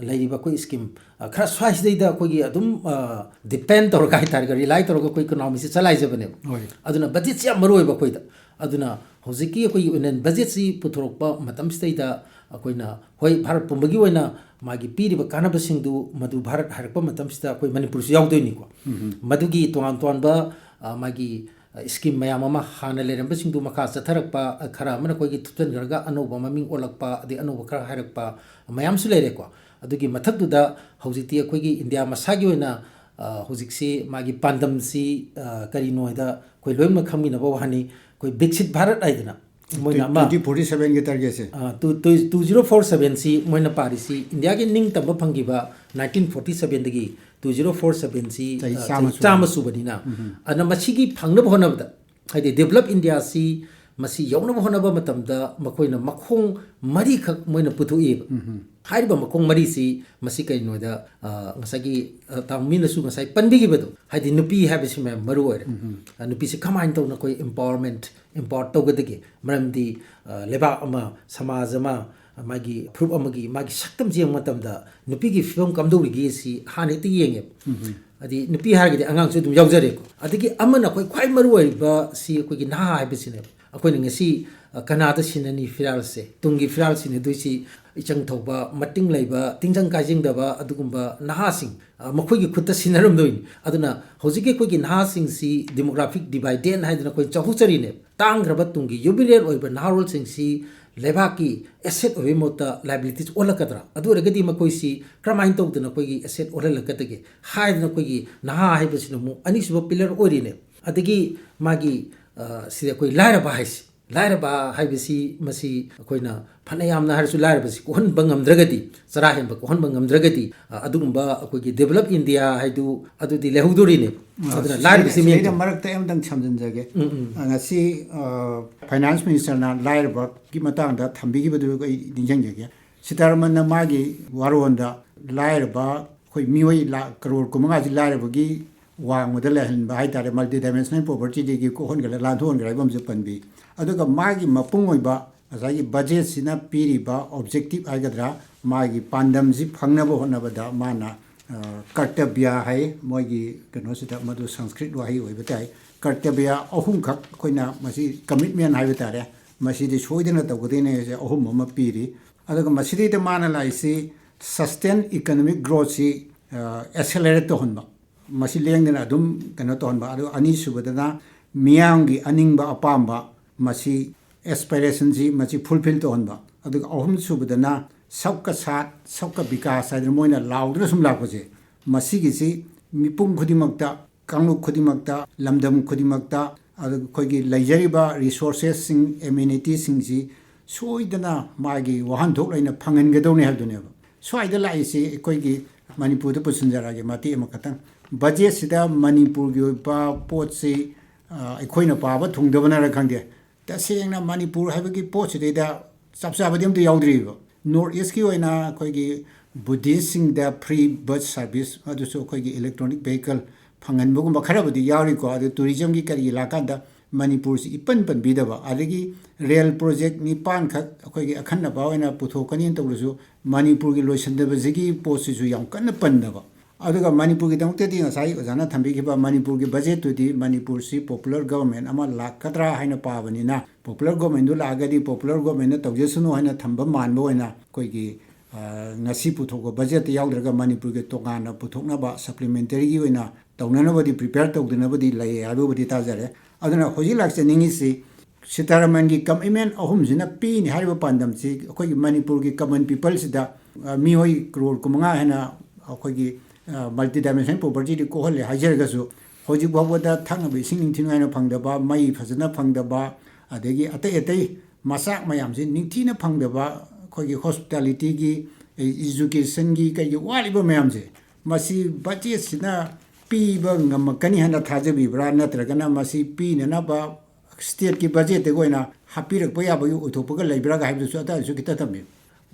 ꯂꯩꯔꯤꯕ ꯑꯩꯈꯣꯏ ꯁ꯭ꯀꯤꯝ, ꯑ, ꯈꯔ ꯁ꯭ꯋꯥꯏꯁꯤꯗꯩꯗ ꯑꯩꯈꯣꯏꯒꯤ ꯑꯗꯨꯝ, ꯑ, ꯗꯤꯄꯦꯟ ꯇꯧꯔꯒ ꯍꯥꯏꯇꯥꯔꯦ, ꯔꯤꯂꯥꯏ ꯇꯧꯔꯒ ꯑꯩꯈꯣꯏ ꯏꯀꯣꯅꯣꯃꯤꯁꯤ ꯆꯂꯥꯏꯖꯕꯅꯦꯕ꯫ ꯍꯣꯏ꯫ ꯑꯗꯨꯅ ꯕꯖꯦꯠꯁꯤ ꯌꯥꯝ ꯃꯔꯨ ꯑꯣꯏꯕ ꯑꯩꯈꯣꯏꯗ꯫ ꯑꯗꯨꯅ ꯍꯧꯖꯤꯛꯀꯤ ꯑꯩꯈꯣꯏꯒꯤ ꯌꯨꯅꯤꯌꯟ ꯕꯖꯦꯠꯁꯤ ꯄꯨꯊꯣꯔꯛꯄ ꯃꯇꯝꯁꯤꯗꯩꯗ ꯑꯩꯈꯣꯏꯅ, ꯍꯣꯏ, ꯚꯥꯔꯠ ꯄꯨꯝꯕꯒꯤ ꯑꯣꯏꯅ ꯃꯥꯒꯤ ꯄꯤꯔꯤꯕ ꯀꯥꯟꯅꯕꯁꯤꯡꯗꯨ ꯃꯗꯨ ꯚꯥꯔꯠ ꯍꯥꯏꯔꯛꯄ ꯃꯇꯝꯁꯤꯗ ꯑꯩꯈꯣꯏ ꯃꯅꯤꯄꯨꯔꯁꯨ ꯌꯥꯎꯗꯣꯏꯅꯤꯀꯣ꯫ ꯎꯝ꯫ ꯃꯗꯨꯒꯤ ꯇꯣꯉꯥꯟ ꯇꯣꯉꯥꯟꯕ, ꯑ, ꯃꯥꯒꯤ, ꯑ, ꯁ꯭ꯀꯤꯝ ꯃꯌꯥꯝ ꯑꯃ ꯍꯥꯟꯅ ꯂꯩꯔꯝꯕꯁꯤꯡꯗꯨ ꯃꯈꯥ ꯆꯠꯊꯔꯛꯄ, ꯑ, ꯈꯔ ꯑꯃꯅ ꯑꯩꯈꯣꯏꯒꯤ ꯊꯨꯞꯆꯟꯈ꯭ꯔꯒ ꯑꯅꯧꯕ ꯃꯃꯤꯡ ꯑꯣꯜꯂꯛꯄ, ꯑꯗꯩ ꯑꯅꯧꯕ ꯈꯔ ꯍꯥꯏꯔꯛꯄ ꯃꯌꯥꯝꯁꯨ ꯂꯩꯔꯦꯀꯣ꯫ ꯑꯗꯨꯒꯤ ꯃꯊꯛꯇꯨꯗ ꯍꯧꯖꯤꯛꯇꯤ ꯑꯩꯈꯣꯏꯒꯤ ꯏꯟꯗꯤꯌꯥ ꯃꯁꯥꯒꯤ ꯑꯣꯏꯅ, ꯑ, ꯍꯧꯖꯤꯛꯁꯤ ꯃꯥꯒꯤ ꯄꯥꯟꯗꯝꯁꯤ, ꯑ, ꯀꯔꯤꯅꯣ ꯍꯥꯏꯗ ꯑꯩꯈꯣꯏ ꯂꯣꯏꯅꯃꯛ ꯈꯪꯃꯤꯟꯅꯕ ꯋꯥꯅꯤ, ꯑꯩꯈꯣꯏ ꯕꯤꯛꯁꯤꯠ ꯚꯥꯔꯠ ꯍꯥꯏꯗꯅ ꯃꯣꯏꯅ ꯑꯃ, twenty forty seven ꯒꯤ target ꯁꯦ꯫ ꯑ, two-, two-, two zero four seven ꯁꯤ ꯃꯣꯏꯅ ꯄꯥꯔꯤꯁꯤ ꯏꯟꯗꯤꯌꯥꯒꯤ ꯅꯤꯡꯇꯝꯕ ꯐꯪꯈꯤꯕ nineteen forty seven ꯗꯒꯤ two zero four seven ꯁꯤ, ꯆꯍꯤ ꯑ, ꯆꯥꯝꯃ ꯆꯍꯤ ꯆꯥꯝꯃ ꯁꯨꯕꯅꯤ꯫ ꯁꯨꯕꯅꯤꯅ, ꯎꯝ꯫ ꯑꯗꯨꯅ ꯃꯁꯤꯒꯤ ꯐꯪꯅꯕ ꯍꯣꯠꯅꯕꯗ, ꯍꯥꯏꯗꯤ ꯗꯤꯕꯂꯞ ꯏꯟꯗꯤꯌꯥꯁꯤ ꯃꯁꯤ ꯌꯧꯅꯕ ꯍꯣꯠꯅꯕ ꯃꯇꯝꯗ ꯃꯈꯣꯏꯅ ꯃꯈꯣꯡ ꯃꯔꯤꯈꯛ ꯃꯣꯏꯅ ꯄꯨꯊꯣꯛꯏꯕ꯫ ꯎꯝ꯫ ꯍꯥꯏꯔꯤꯕ ꯃꯈꯣꯡ ꯃꯔꯤꯁꯤ ꯃꯁꯤ ꯀꯩꯅꯣꯗ, ꯑ, ꯉꯁꯥꯏꯒꯤ, ꯑ, ꯇꯥꯃꯣ ꯃꯤꯅꯁꯨ ꯉꯁꯥꯏ ꯄꯟꯕꯤꯈꯤꯕꯗꯣ, ꯍꯥꯏꯗꯤ ꯅꯨꯄꯤ ꯍꯥꯏꯕꯁꯤ ꯃꯌꯥꯝ ꯃꯔꯨ ꯑꯣꯏꯔꯦ꯫ ꯎꯝ꯫ ꯑ, ꯅꯨꯄꯤꯁꯤ ꯀꯃꯥꯏꯅ ꯇꯧꯅ ꯑꯩꯈꯣꯏ empowerment, empower ꯇꯧꯒꯗꯒꯦ? ꯃꯔꯝꯗꯤ, ꯑ, ꯂꯩꯕꯥꯛ ꯑꯃ, ꯁꯃꯥꯖ ꯑꯃ, ꯃꯥꯒꯤ ꯐꯨꯔꯨꯞ ꯑꯃꯒꯤ ꯃꯥꯒꯤ ꯁꯛꯇꯝꯁꯤ ꯌꯦꯡꯕ ꯃꯇꯝꯗ ꯅꯨꯄꯤꯒꯤ ꯐꯤꯕꯝ ꯀꯝꯗꯧꯔꯤꯒꯦ ꯁꯤ ꯍꯥꯟꯅ ꯍꯦꯛꯇ ꯌꯦꯡꯉꯦꯕ꯫ ꯎꯝ꯫ ꯍꯥꯏꯗꯤ ꯅꯨꯄꯤ ꯍꯥꯏꯔꯒꯗꯤ ꯑꯉꯥꯡꯁꯨ ꯑꯗꯨꯝ ꯌꯥꯎꯖꯔꯦꯀꯣ꯫ ꯑꯗꯒꯤ ꯑꯃꯅ ꯑꯩꯈꯣꯏ ꯈ꯭ꯋꯥꯏ ꯃꯔꯨ ꯑꯣꯏꯔꯤꯕ ꯁꯤ ꯑꯩꯈꯣꯏꯒꯤ ꯅꯍꯥ ꯍꯥꯏꯕꯁꯤꯅꯦꯕ꯫ ꯑꯩꯈꯣꯏꯅ ꯉꯁꯤ, ꯑ, ꯀꯅꯥꯗ ꯁꯤꯟꯅꯅꯤ ꯐꯤꯔꯥꯜꯁꯦ? ꯇꯨꯡꯒꯤ ꯐꯤꯔꯥꯜ ꯁꯤꯟꯅꯗꯣꯏꯁꯤ ꯏꯆꯪ ꯊꯧꯕ, ꯃꯇꯤꯡ ꯂꯩꯕ, ꯇꯤꯟꯖꯪ ꯀꯥꯏꯖꯪꯗꯕ ꯑꯗꯨꯒꯨꯝꯕ ꯅꯍꯥꯁꯤꯡ, ꯑ, ꯃꯈꯣꯏꯒꯤ ꯈꯨꯠꯇ ꯁꯤꯟꯅꯔꯝꯗꯣꯏꯅꯤ꯫ ꯑꯗꯨꯅ ꯍꯧꯖꯤꯛꯀꯤ ꯑꯩꯈꯣꯏꯒꯤ ꯅꯍꯥꯁꯤꯡꯁꯤ demographic dividend ꯍꯥꯏꯗꯅ ꯑꯩꯈꯣꯏ ꯆꯍꯨꯆꯔꯤꯅꯦ꯫ ꯇꯥꯡꯈ꯭ꯔꯕ ꯇꯨꯡꯒꯤ ꯌꯨꯕꯤꯂꯤꯌꯔ ꯑꯣꯏꯕ ꯅꯍꯥꯔꯣꯜꯁꯤꯡꯁꯤ ꯂꯩꯕꯥꯛꯀꯤ asset ꯑꯣꯏꯕꯒꯤ ꯃꯍꯨꯠꯇ liabilities ꯑꯣꯜꯂꯛꯀꯗ꯭ꯔꯥ? ꯑꯗꯨ ꯑꯣꯏꯔꯒꯗꯤ ꯃꯈꯣꯏꯁꯤ ꯀꯔꯝꯍꯥꯏꯅ ꯇꯧꯗꯅ ꯑꯩꯈꯣꯏꯒꯤ asset ꯑꯣꯜꯍꯜꯂꯛꯀꯗꯒꯦ ꯍꯥꯏꯗꯅ ꯑꯩꯈꯣꯏꯒꯤ ꯅꯍꯥ ꯍꯥꯏꯕꯁꯤꯅ ꯑꯃꯨꯛ ꯑꯅꯤꯁꯨꯕ pillar ꯑꯣꯏꯔꯤꯅꯦ꯫ ꯑꯗꯒꯤ ꯃꯥꯒꯤ, ꯑ, ꯁꯤꯗ ꯑꯩꯈꯣꯏ ꯂꯥꯏꯔꯕ ꯍꯥꯏꯁꯤ, ꯂꯥꯏꯔꯕ ꯍꯥꯏꯕꯁꯤ ꯃꯁꯤ ꯑꯩꯈꯣꯏꯅ ꯐꯅ ꯌꯥꯝꯅ ꯍꯥꯏꯔꯁꯨ ꯂꯥꯏꯔꯕꯁꯤ ꯀꯣꯛꯍꯟꯕ ꯉꯝꯗ꯭ꯔꯒꯗꯤ, ꯆꯔꯥ ꯍꯦꯟꯕ ꯀꯣꯛꯍꯟꯕ ꯉꯝꯗ꯭ꯔꯒꯗꯤ, ꯑ, ꯑꯗꯨꯒꯨꯝꯕ ꯑꯩꯈꯣꯏꯒꯤ develop India ꯍꯥꯏꯗꯨ ꯑꯗꯨꯗꯤ ꯂꯩꯍꯧꯗꯣꯔꯤꯅꯦ꯫ ꯑꯗꯨꯅ ꯁꯤꯗꯩꯗ, ꯂꯥꯏꯔꯕꯁꯤ ꯁꯤꯗꯩꯗ ꯃꯤꯡ ꯃꯔꯛꯇ ꯑꯩ ꯑꯝꯇꯪ ꯁꯝꯖꯤꯟꯖꯒꯦ꯫ ꯎꯝ, ꯎꯝ꯫ ꯑ, ꯉꯁꯤ, ꯑ, finance ministerꯅ ꯂꯥꯏꯔꯕꯒꯤ ꯃꯇꯥꯡꯗ ꯊꯝꯕꯤꯈꯤꯕꯗꯨ ꯑꯩ ꯅꯤꯡꯁꯤꯡꯖꯒꯦ꯫ ꯁꯤꯇꯥꯔꯃꯟꯅ ꯃꯥꯒꯤ ꯋꯥꯔꯣꯟꯗ ꯂꯥꯏꯔꯕ ꯑꯩꯈꯣꯏ ꯃꯤꯑꯣꯏ ꯂꯥꯈ ꯀꯔꯣꯔ ꯀꯨꯟꯃꯉꯥꯁꯤ ꯂꯥꯏꯔꯕꯒꯤ ꯋꯥꯡꯃꯗ ꯂꯩꯍꯟꯕ ꯍꯥꯏꯇꯥꯔꯦ, multidimensional povertyꯗꯒꯤ ꯀꯣꯛꯍꯟꯒꯠꯂ ꯂꯥꯟꯊꯣꯛꯍꯟꯈ꯭ꯔꯦ ꯍꯥꯏꯕ ꯑꯃꯁꯨ ꯄꯟꯕꯤ꯫ ꯑꯗꯨꯒ ꯃꯥꯒꯤ ꯃꯄꯨꯡ ꯑꯣꯏꯕ ꯉꯁꯥꯏꯒꯤ budgetꯁꯤꯅ ꯄꯤꯔꯤꯕ objective ꯍꯥꯏꯒꯗ꯭ꯔꯥ, ꯃꯥꯒꯤ ꯄꯥꯟꯗꯝꯁꯤ ꯐꯪꯅꯕ ꯍꯣꯠꯅꯕꯗ ꯃꯥꯅ, ꯑ, ꯀꯔꯇꯕ꯭ꯌ ꯍꯥꯏ, ꯃꯣꯏꯒꯤ ꯀꯩꯅꯣꯁꯤꯗ ꯃꯗꯨ ꯁꯪꯁꯀ꯭ꯔꯤꯠ ꯋꯥꯍꯩ ꯑꯣꯏꯕ ꯇꯥꯏ꯫ ꯀꯔꯇꯕ꯭ꯌ ꯑꯍꯨꯝꯈꯛ ꯑꯩꯈꯣꯏꯅ ꯃꯁꯤ commitment ꯍꯥꯏꯕ ꯇꯥꯔꯦ, ꯃꯁꯤꯗꯤ ꯁꯣꯏꯗꯅ ꯇꯧꯒꯗꯣꯏꯅꯦ ꯍꯥꯏꯁꯦ ꯑꯍꯨꯝ ꯑꯃ ꯄꯤꯔꯤ꯫ ꯑꯗꯨꯒ ꯃꯁꯤꯗꯩꯗ ꯃꯥꯅ ꯂꯥꯛꯏꯁꯤ sustain economic growthꯁꯤ, ꯑ, accelerate ꯇꯧꯍꯟꯕ, ꯃꯁꯤ ꯂꯦꯡꯗꯅ ꯑꯗꯨꯝ ꯀꯩꯅꯣ ꯇꯧꯍꯟꯕ꯫ ꯑꯗꯨꯒ ꯑꯅꯤꯁꯨꯕꯗꯅ ꯃꯤꯌꯥꯝꯒꯤ ꯑꯅꯤꯡꯕ ꯑꯄꯥꯝꯕ, ꯃꯁꯤ aspirationꯁꯤ ꯃꯁꯤ fulfill ꯇꯧꯍꯟꯕ꯫ ꯑꯗꯨꯒ ꯑꯍꯨꯝꯁꯨꯕꯗꯅ ꯁꯕꯀ ꯁꯥꯊ ꯁꯕꯀ ꯕꯤꯀꯥꯁ ꯍꯥꯏꯗꯅ ꯃꯣꯏꯅ ꯂꯥꯎꯗꯨꯅ ꯁꯨꯝ ꯂꯥꯛꯄꯁꯦ, ꯃꯁꯤꯒꯤꯁꯤ ꯃꯤꯄꯨꯝ ꯈꯨꯗꯤꯡꯃꯛꯇ, ꯀꯥꯡꯂꯨꯞ ꯈꯨꯗꯤꯡꯃꯛꯇ, ꯂꯝꯗꯝ ꯈꯨꯗꯤꯡꯃꯛꯇ, ꯑꯗꯨꯒ ꯑꯩꯈꯣꯏꯒꯤ ꯂꯩꯖꯔꯤꯕ resourcesꯁꯤꯡ, amenityꯁꯤꯡꯁꯤ ꯁꯣꯏꯗꯅ ꯃꯥꯒꯤ ꯋꯥꯍꯟꯊꯣꯛ ꯂꯩꯅ ꯐꯪꯍꯟꯒꯗꯧꯅꯤ ꯍꯥꯏꯕꯗꯨꯅꯦꯕ꯫ ꯁ꯭ꯋꯥꯏꯗ ꯂꯥꯛꯏꯁꯤ ꯑꯩꯈꯣꯏꯒꯤ ꯃꯅꯤꯄꯨꯔꯗ ꯄꯨꯁꯤꯟꯖꯔꯛꯑꯒꯦ ꯃꯇꯦꯛ ꯑꯃꯈꯛꯇꯪ꯫ Budgetꯁꯤꯗ ꯃꯅꯤꯄꯨꯔꯒꯤ ꯑꯣꯏꯕ ꯄꯣꯠꯁꯤ, ꯑ, ꯑꯩꯈꯣꯏꯅ ꯄꯥꯕ ꯊꯨꯡꯗꯕꯅꯔ ꯈꯪꯗꯦ, ꯇꯁꯦꯡꯅ ꯃꯅꯤꯄꯨꯔ ꯍꯥꯏꯕꯒꯤ ꯄꯣꯠꯁꯤꯗꯩꯗ ꯆꯞ ꯆꯥꯕꯗꯤ ꯑꯝꯇ ꯌꯥꯎꯗ꯭ꯔꯤꯕ꯫ North Eastꯀꯤ ꯑꯣꯏꯅ ꯑꯩꯈꯣꯏꯒꯤ Buddhistꯁꯤꯡꯗ free bus service, ꯑꯗꯨꯁꯨ ꯑꯩꯈꯣꯏꯒꯤ electronic vehicle ꯐꯪꯍꯟꯕꯒꯨꯝꯕ ꯈꯔꯕꯨꯗꯤ ꯌꯥꯎꯔꯤꯀꯣ꯫ ꯑꯗꯨ tourismꯒꯤ ꯀꯔꯤꯒꯤ ꯂꯥꯛꯀꯥꯟꯗ ꯃꯅꯤꯄꯨꯔꯁꯤ ꯏꯄꯟ ꯄꯟꯕꯤꯗꯕ, ꯑꯗꯒꯤ rail project ꯅꯤꯄꯥꯟꯈꯛ ꯑꯩꯈꯣꯏꯒꯤ ꯑꯈꯟꯅꯕ ꯑꯣꯏꯅ ꯄꯨꯊꯣꯛꯀꯅꯤꯅ ꯇꯧꯔꯁꯨ ꯃꯅꯤꯄꯨꯔꯒꯤ ꯂꯣꯏꯁꯤꯟꯗꯕꯁꯤꯒꯤ ꯄꯣꯠꯁꯤꯁꯨ ꯌꯥꯝ ꯀꯟꯅ ꯄꯟꯗꯕ꯫ ꯑꯗꯨꯒ ꯃꯅꯤꯄꯨꯔꯒꯤꯗꯃꯛꯇꯗꯤ ꯉꯁꯥꯏ ꯑꯣꯖꯥꯅ ꯊꯝꯕꯤꯈꯤꯕ ꯃꯅꯤꯄꯨꯔꯒꯤ ꯕꯖꯦꯠꯇꯨꯗꯤ ꯃꯅꯤꯄꯨꯔꯁꯤ ꯄꯣꯄꯨꯂꯔ ꯒꯕꯔꯟꯃꯦꯟ ꯑꯃ ꯂꯥꯛꯀꯗ꯭ꯔꯥ ꯍꯥꯏꯅ ꯄꯥꯕꯅꯤꯅ, ꯄꯣꯄꯨꯂꯔ ꯒꯕꯔꯟꯃꯦꯟꯗꯨ ꯂꯥꯛꯑꯒꯗꯤ ꯄꯣꯄꯨꯂꯔ ꯒꯕꯔꯟꯃꯦꯟꯅ ꯇꯧꯖꯁꯅꯨ ꯍꯥꯏꯅ ꯊꯝꯕ ꯃꯥꯟꯕ ꯑꯣꯏꯅ ꯑꯩꯈꯣꯏꯒꯤ, ꯑ, ꯉꯁꯤ ꯄꯨꯊꯣꯛꯄ ꯕꯖꯦꯠꯇ ꯌꯥꯎꯗ꯭ꯔꯒ ꯃꯅꯤꯄꯨꯔꯒꯤ ꯇꯣꯉꯥꯟꯅ ꯄꯨꯊꯣꯛꯅꯕ ꯁꯄ꯭ꯂꯤꯃꯦꯟꯇꯔꯤꯒꯤ ꯑꯣꯏꯅ ꯇꯧꯅꯅꯕꯗꯤ ꯄ꯭ꯔꯤꯄꯦꯌꯔ ꯇꯧꯗꯅꯕꯗꯤ ꯂꯩꯌꯦ ꯍꯥꯏꯕꯕꯨꯗꯤ ꯇꯥꯖꯔꯦ꯫ ꯑꯗꯨꯅ ꯍꯧꯖꯤꯛ ꯂꯥꯛꯆꯅꯤꯡꯉꯤꯁꯤ ꯁꯤꯇꯥꯔꯥꯃꯟꯒꯤ ꯀꯃꯤꯠꯃꯦꯟ ꯑꯍꯨꯝꯁꯤꯅ ꯄꯤꯅꯤ ꯍꯥꯏꯔꯤꯕ ꯄꯥꯟꯗꯝꯁꯤ ꯑꯩꯈꯣꯏꯒꯤ ꯃꯅꯤꯄꯨꯔꯒꯤ ꯀꯃꯟ ꯄꯤꯄꯜꯁꯤꯗ, ꯑ, ꯃꯤꯑꯣꯏ ꯀ꯭ꯔꯣꯔ ꯀꯨꯟꯃꯉꯥ ꯍꯦꯟꯅ ꯑꯩꯈꯣꯏꯒꯤ, ꯑ, ꯃꯜꯇꯤ ꯗꯥꯏꯃꯦꯟꯁꯅꯦꯜ ꯄꯣꯕꯔꯇꯤꯗꯤ ꯀꯣꯛꯍꯜꯂꯦ ꯍꯥꯏꯖꯔꯒꯁꯨ, ꯍꯧꯖꯤꯛ ꯐꯥꯎꯕꯗ ꯊꯛꯅꯕ ꯏꯁꯤꯡ ꯅꯤꯡꯊꯤ ꯅꯨꯡꯉꯥꯏꯅ ꯐꯪꯗꯕ, ꯃꯩ ꯐꯖꯅ ꯐꯪꯗꯕ, ꯑꯗꯒꯤ ꯑꯇꯩ ꯑꯇꯩ ꯃꯆꯥꯛ ꯃꯌꯥꯝꯁꯤ ꯅꯤꯡꯊꯤꯅ ꯐꯪꯗꯕ, ꯑꯩꯈꯣꯏꯒꯤ ꯍꯣꯁꯄꯤꯇꯥꯂꯤꯇꯤꯒꯤ, ꯑꯦꯖꯨꯀꯦꯁꯟꯒꯤ, ꯀꯩꯒꯤ ꯋꯥꯠꯂꯤꯕ ꯃꯌꯥꯝꯁꯦ, ꯃꯁꯤ ꯕꯖꯦꯠꯁꯤꯅ ꯄꯤꯕ ꯉꯝꯃꯛꯀꯅꯤ ꯍꯥꯏꯅ ꯊꯥꯖꯕꯤꯕ꯭ꯔꯥ, ꯅꯠꯇ꯭ꯔꯒꯅ ꯃꯁꯤ ꯄꯤꯅꯅꯕ ꯁ꯭ꯇꯦꯠꯀꯤ ꯕꯖꯦꯠꯇꯒꯤ ꯑꯣꯏꯅ ꯍꯥꯞꯄꯤꯔꯛꯄ ꯌꯥꯕꯒꯤ ꯑꯣꯏꯊꯣꯛꯄꯒ ꯂꯩꯕ꯭ꯔꯥꯒ ꯍꯥꯏꯕꯗꯨꯁꯨ ꯑꯇꯥꯡꯁꯨ ꯈꯤꯇ ꯊꯝꯕꯤꯌꯨ꯫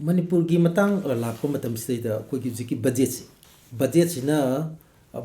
ꯃꯅꯤꯄꯨꯔꯒꯤ ꯃꯇꯥꯡ ꯂꯥꯛꯄ ꯃꯇꯝꯁꯤꯗꯩꯗ ꯑꯩꯈꯣꯏꯒꯤ ꯍꯧꯖꯤꯛꯀꯤ ꯕꯖꯦꯠꯁꯤ, ꯕꯖꯦꯠꯁꯤꯅ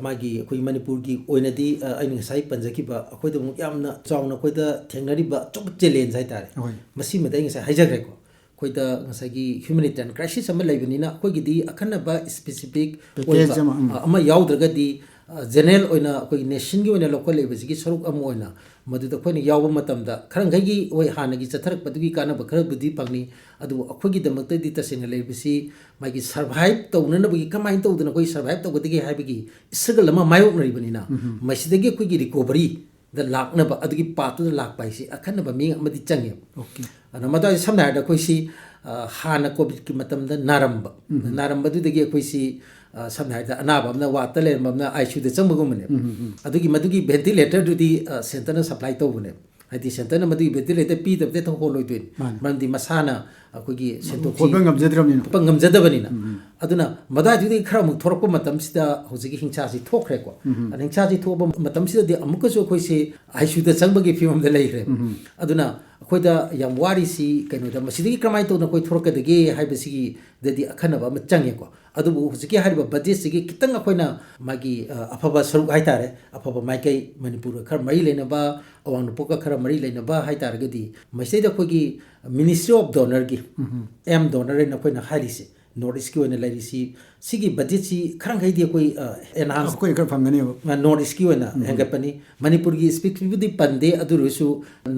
ꯃꯥꯒꯤ ꯑꯩꯈꯣꯏ ꯃꯅꯤꯄꯨꯔꯒꯤ ꯑꯣꯏꯅꯗꯤ, ꯑ, ꯑꯩꯅ ꯉꯁꯥꯏ ꯄꯟꯖꯈꯤꯕ ꯑꯩꯈꯣꯏꯗ ꯑꯃꯨꯛ ꯌꯥꯝꯅ ꯆꯥꯎꯅ ꯑꯩꯈꯣꯏꯗ ꯊꯦꯡꯅꯔꯤꯕ ꯑꯆꯧꯕ ꯆꯦꯂꯦꯟꯖ ꯍꯥꯏꯇꯥꯔꯦ꯫ ꯍꯣꯏ꯫ ꯃꯁꯤꯃꯗꯤ ꯑꯩ ꯉꯁꯥꯏ ꯍꯥꯏꯖꯈ꯭ꯔꯦꯀꯣ꯫ ꯑꯩꯈꯣꯏꯗ ꯉꯁꯥꯏꯒꯤ ꯍ꯭ꯌꯨꯃꯦꯅꯤꯇꯦꯔꯤꯌꯟ ꯀ꯭ꯔꯥꯏꯁꯤꯁ ꯑꯃ ꯂꯩꯕꯅꯤꯅ ꯑꯩꯈꯣꯏꯒꯤꯗꯤ ꯑꯈꯟꯅꯕ ꯁ꯭ꯄꯦꯁꯤꯐꯤꯛ ꯄꯦꯀꯦꯖ ꯑꯣꯏꯕ, ꯑꯃ, ꯎꯝ꯫ ꯑ, ꯑꯃ ꯌꯥꯎꯗ꯭ꯔꯒꯗꯤ, ꯑ, ꯖꯦꯅꯔꯦꯜ ꯑꯣꯏꯅ ꯑꯩꯈꯣꯏꯒꯤ ꯅꯦꯁꯟꯒꯤ ꯑꯣꯏꯅ ꯂꯧꯈꯠꯂꯛꯏꯕꯁꯤꯒꯤ ꯁꯔꯨꯛ ꯑꯃ ꯑꯣꯏꯅ ꯃꯗꯨꯗ ꯑꯩꯈꯣꯏꯅ ꯌꯥꯎꯕ ꯃꯇꯝꯗ ꯈꯔ ꯃꯈꯩꯒꯤ, ꯍꯣꯏ, ꯍꯥꯟꯅꯒꯤ ꯆꯠꯊꯔꯛꯄꯗꯨꯒꯤ ꯀꯥꯟꯅꯕ ꯈꯔꯕꯨꯗꯤ ꯐꯪꯅꯤ, ꯑꯗꯨꯕꯨ ꯑꯩꯈꯣꯏꯒꯤꯗꯃꯛꯇꯗꯤ ꯇꯁꯦꯡꯅ ꯂꯩꯔꯤꯕꯁꯤ ꯃꯥꯒꯤ ꯁꯔꯚꯥꯏꯚ ꯇꯧꯅꯅꯕꯒꯤ ꯀꯃꯥꯏꯅ ꯇꯧꯗꯅ ꯑꯩꯈꯣꯏ ꯁꯔꯚꯥꯏꯚ ꯇꯧꯒꯗꯒꯦ ꯍꯥꯏꯕꯒꯤ ꯁ꯭ꯇ꯭ꯔꯒꯜ ꯑꯃ ꯃꯥꯌꯣꯛꯅꯔꯤꯕꯅꯤꯅ, ꯎꯝ꯫ ꯃꯁꯤꯗꯒꯤ ꯑꯩꯈꯣꯏꯒꯤ ꯔꯤꯀꯣꯚꯔꯤ ꯗ ꯂꯥꯛꯅꯕ, ꯑꯗꯨꯒꯤ ꯄꯥꯠꯇꯨꯗ ꯂꯥꯛꯄ ꯍꯥꯏꯁꯤ ꯑꯈꯟꯅꯕ ꯃꯤꯌꯦꯡ ꯑꯃꯗꯤ ꯆꯪꯉꯦꯕ꯫ ꯑꯣꯀꯦ꯫ ꯑꯗꯨꯅ ꯃꯗꯨ ꯍꯥꯏꯁꯦ ꯁꯝꯅ ꯍꯥꯏꯔꯕꯗ ꯑꯩꯈꯣꯏꯁꯤ, ꯑ, ꯍꯥꯟꯅ ꯀꯣꯚꯤꯗꯀꯤ ꯃꯇꯝꯗ ꯅꯥꯔꯝꯕ, ꯎꯝ꯫ ꯅꯥꯔꯝꯕꯗꯨꯗꯒꯤ ꯑꯩꯈꯣꯏꯁꯤ, ꯑ, ꯁꯝꯅ ꯍꯥꯏꯔꯕꯗ ꯑꯅꯥꯕ ꯑꯃꯅ ꯋꯥꯔꯗꯇ ꯂꯩꯔꯝꯕ ꯑꯃꯅ ꯑꯥꯏ ꯁꯤ ꯌꯨꯗ ꯆꯪꯕꯒꯨꯝꯕꯅꯦꯕ꯫ ꯎꯝ, ꯎꯝ, ꯎꯝ꯫ ꯑꯗꯨꯒꯤ ꯃꯗꯨꯒꯤ ꯚꯦꯟꯇꯤꯂꯦꯇꯔꯗꯨꯗꯤ, ꯑ, ꯁꯦꯟꯇꯔꯅ ꯁꯄ꯭ꯂꯥꯏ ꯇꯧꯕꯅꯦꯕ꯫ ꯍꯥꯏꯗꯤ ꯁꯦꯟꯇꯔꯅ ꯃꯗꯨꯒꯤ ꯚꯦꯟꯇꯤꯂꯦꯇꯔ ꯄꯤꯗꯕꯗ ꯍꯦꯛꯇ ꯍꯣꯜꯂꯣꯏꯗꯣꯏꯅꯤ꯫ ꯃꯥꯅꯤ꯫ ꯃꯔꯝꯗꯤ ꯃꯁꯥꯅ ꯑꯩꯈꯣꯏꯒꯤ ꯁꯦꯟꯊꯣꯛꯈꯤ ꯍꯣꯠꯄ ꯉꯝꯖꯗ꯭ꯔꯕꯅꯤꯅ꯫ ꯍꯣꯠꯄ ꯉꯝꯖꯗꯕꯅꯤꯅ꯫ ꯎꯝ, ꯎꯝ꯫ ꯑꯗꯨꯅ ꯃꯗꯥꯏꯗꯨꯗꯒꯤ ꯈꯔ ꯑꯃꯨꯛ ꯊꯣꯔꯛꯄ ꯃꯇꯝꯁꯤꯗ ꯍꯧꯖꯤꯛꯀꯤ ꯍꯤꯡꯁꯥꯁꯤ ꯊꯣꯛꯈ꯭ꯔꯦꯀꯣ꯫ ꯎꯝ, ꯎꯝ꯫ ꯑꯗ ꯍꯤꯡꯁꯥꯁꯤ ꯊꯣꯛꯄ ꯃꯇꯝꯁꯤꯗꯗꯤ ꯑꯃꯨꯛꯀꯁꯨ ꯑꯩꯈꯣꯏꯁꯤ ꯑꯥꯏ ꯁꯤ ꯌꯨꯗ ꯆꯪꯕꯒꯤ ꯐꯤꯕꯝꯗ ꯂꯩꯈ꯭ꯔꯦ꯫ ꯎꯝ, ꯎꯝ꯫ ꯑꯗꯨꯅ ꯑꯩꯈꯣꯏꯗ ꯌꯥꯝ ꯋꯥꯔꯤꯁꯤ ꯀꯩꯅꯣꯗ, ꯃꯁꯤꯗꯒꯤ ꯀꯔꯝꯍꯥꯏꯅ ꯇꯧꯗꯅ ꯑꯩꯈꯣꯏ ꯊꯣꯔꯛꯀꯗꯒꯦ ꯍꯥꯏꯕꯁꯤꯒꯤꯗꯗꯤ ꯑꯈꯟꯅꯕ ꯑꯃ ꯆꯪꯉꯦꯀꯣ꯫ ꯑꯗꯨꯕꯨ ꯍꯧꯖꯤꯛꯀꯤ ꯍꯥꯏꯔꯤꯕ ꯕꯖꯦꯠꯁꯤꯒꯤ ꯈꯤꯇꯪ ꯑꯩꯈꯣꯏꯅ ꯃꯥꯒꯤ, ꯑ, ꯑꯐꯕ ꯁꯔꯨꯛ ꯍꯥꯏꯇꯥꯔꯦ, ꯑꯐꯕ ꯃꯥꯏꯀꯩ, ꯃꯅꯤꯄꯨꯔꯒ ꯈꯔ ꯃꯔꯤ ꯂꯩꯅꯕ, ꯑꯋꯥꯡ ꯅꯣꯡꯄꯣꯛꯀ ꯈꯔ ꯃꯔꯤ ꯂꯩꯅꯕ ꯍꯥꯏꯇꯥꯔꯒꯗꯤ, ꯃꯁꯤꯗꯩꯗ ꯑꯩꯈꯣꯏꯒꯤ Ministry of Donor-ꯒꯤ, ꯎꯝ꯫ ꯑꯦꯝ ꯗꯣꯅꯔ ꯍꯥꯏꯅ ꯑꯩꯈꯣꯏꯅ ꯍꯥꯏꯔꯤꯁꯦ, ꯅꯣꯔꯠ ꯏꯁꯀꯤ ꯑꯣꯏꯅ ꯂꯩꯔꯤꯁꯤ, ꯁꯤꯒꯤ ꯕꯖꯦꯠꯁꯤ ꯈꯔ ꯃꯈꯩꯗꯤ ꯑꯩꯈꯣꯏ ꯑꯦꯟꯍꯥꯟꯁ ꯑꯩꯈꯣꯏ ꯈꯔ ꯐꯪꯒꯅꯦꯕ꯫ ꯅꯣꯔꯠ ꯏꯁꯀꯤ ꯑꯣꯏꯅ ꯍꯦꯟꯒꯠꯄꯅꯤ꯫ ꯃꯅꯤꯄꯨꯔꯒꯤ ꯁ꯭ꯄꯦꯁꯤꯐꯤꯛꯄꯨꯗꯤ ꯄꯟꯗꯦ, ꯑꯗꯨ ꯑꯣꯏꯔꯁꯨ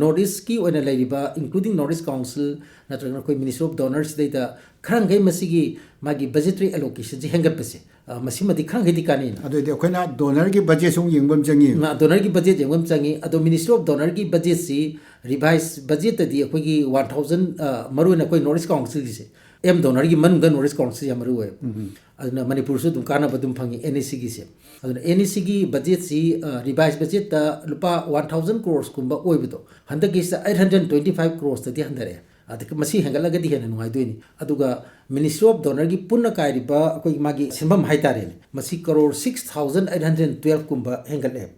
ꯅꯣꯔꯠ ꯏꯁꯀꯤ ꯑꯣꯏꯅ ꯂꯩꯔꯤꯕ, including North East Council ꯅꯠꯇ꯭ꯔꯒꯅ ꯑꯩꯈꯣꯏ Ministry of Donor ꯁꯤꯗꯩꯗ ꯈꯔ ꯃꯈꯩ ꯃꯁꯤꯒꯤ ꯃꯥꯒꯤ ꯕꯖꯦꯇꯔꯤ ꯑꯦꯂꯣꯀꯦꯁꯟꯁꯤ ꯍꯦꯟꯒꯠꯄꯁꯦ, ꯑ, ꯃꯁꯤꯃꯗꯤ ꯈꯔ ꯃꯈꯩꯗꯤ ꯀꯥꯟꯅꯩꯅ꯫ ꯑꯗꯨꯑꯣꯏꯗꯤ ꯑꯩꯈꯣꯏꯅ ꯗꯣꯅꯔꯒꯤ ꯕꯖꯦꯠꯁꯨ ꯑꯃꯨꯛ ꯌꯦꯡꯕ ꯑꯃ ꯆꯪꯉꯤ꯫ ꯗꯣꯅꯔꯒꯤ ꯕꯖꯦꯠ ꯌꯦꯡꯕ ꯑꯃ ꯆꯪꯉꯤ꯫ ꯑꯗꯣ Ministry of Donorꯒꯤ ꯕꯖꯦꯠꯁꯤ ꯔꯤꯚꯥꯏꯁ ꯕꯖꯦꯠꯇꯗꯤ ꯑꯩꯈꯣꯏꯒꯤ ꯋꯥꯟ ꯊꯥꯎꯖꯟ, ꯃꯔꯨꯑꯣꯏꯅ ꯑꯩꯈꯣꯏ North East Councilꯒꯤꯁꯦ, ꯑꯦꯝ ꯗꯣꯅꯔꯒꯤ ꯃꯅꯨꯡꯗ North East Council ꯌꯥꯝ ꯃꯔꯨ ꯑꯣꯏꯌꯦꯕ꯫ ꯑꯗꯨꯅ ꯃꯅꯤꯄꯨꯔꯁꯨ ꯑꯗꯨꯝ ꯀꯥꯟꯅꯕ ꯑꯗꯨꯝ ꯐꯪꯉꯤ ꯑꯦꯟ ꯏ ꯁꯤꯒꯤꯁꯦ꯫ ꯑꯗꯨꯅ ꯑꯦꯟ ꯏ ꯁꯤꯒꯤ ꯕꯖꯦꯠꯁꯤ, ꯑ, ꯔꯤꯚꯥꯏꯁ ꯕꯖꯦꯠꯇ ꯂꯨꯄꯥ ꯋꯥꯟ ꯊꯥꯎꯖꯟ ꯀ꯭ꯔꯣꯔꯁꯀꯨꯝꯕ ꯑꯣꯏꯕꯗꯣ, ꯍꯟꯗꯛꯀꯤꯁꯤꯗ ꯑꯩꯠ ꯍꯟꯗ꯭ꯔꯦꯠ ꯇ꯭ꯋꯦꯟꯇꯤ ꯐꯥꯏꯚ ꯀ꯭ꯔꯣꯔꯁꯇꯗꯤ ꯍꯟꯊꯔꯛꯑꯦ꯫ ꯑꯗꯒꯤ ꯃꯁꯤ ꯍꯦꯟꯒꯠꯂꯒꯗꯤ ꯍꯦꯟꯅ ꯅꯨꯡꯉꯥꯏꯗꯣꯏꯅꯤ꯫ ꯑꯗꯨꯒ Ministry of Donorꯒꯤ ꯄꯨꯟꯅ ꯀꯥꯏꯔꯤꯕ ꯑꯩꯈꯣꯏꯒꯤ ꯃꯥꯒꯤ ꯁꯦꯟꯐꯝ ꯍꯥꯏꯇꯥꯔꯦꯅꯦ, ꯃꯁꯤ crore six thousand eight hundred ꯇ꯭ꯋꯦꯜꯐꯀꯨꯝꯕ ꯍꯦꯟꯒꯠꯂꯦ꯫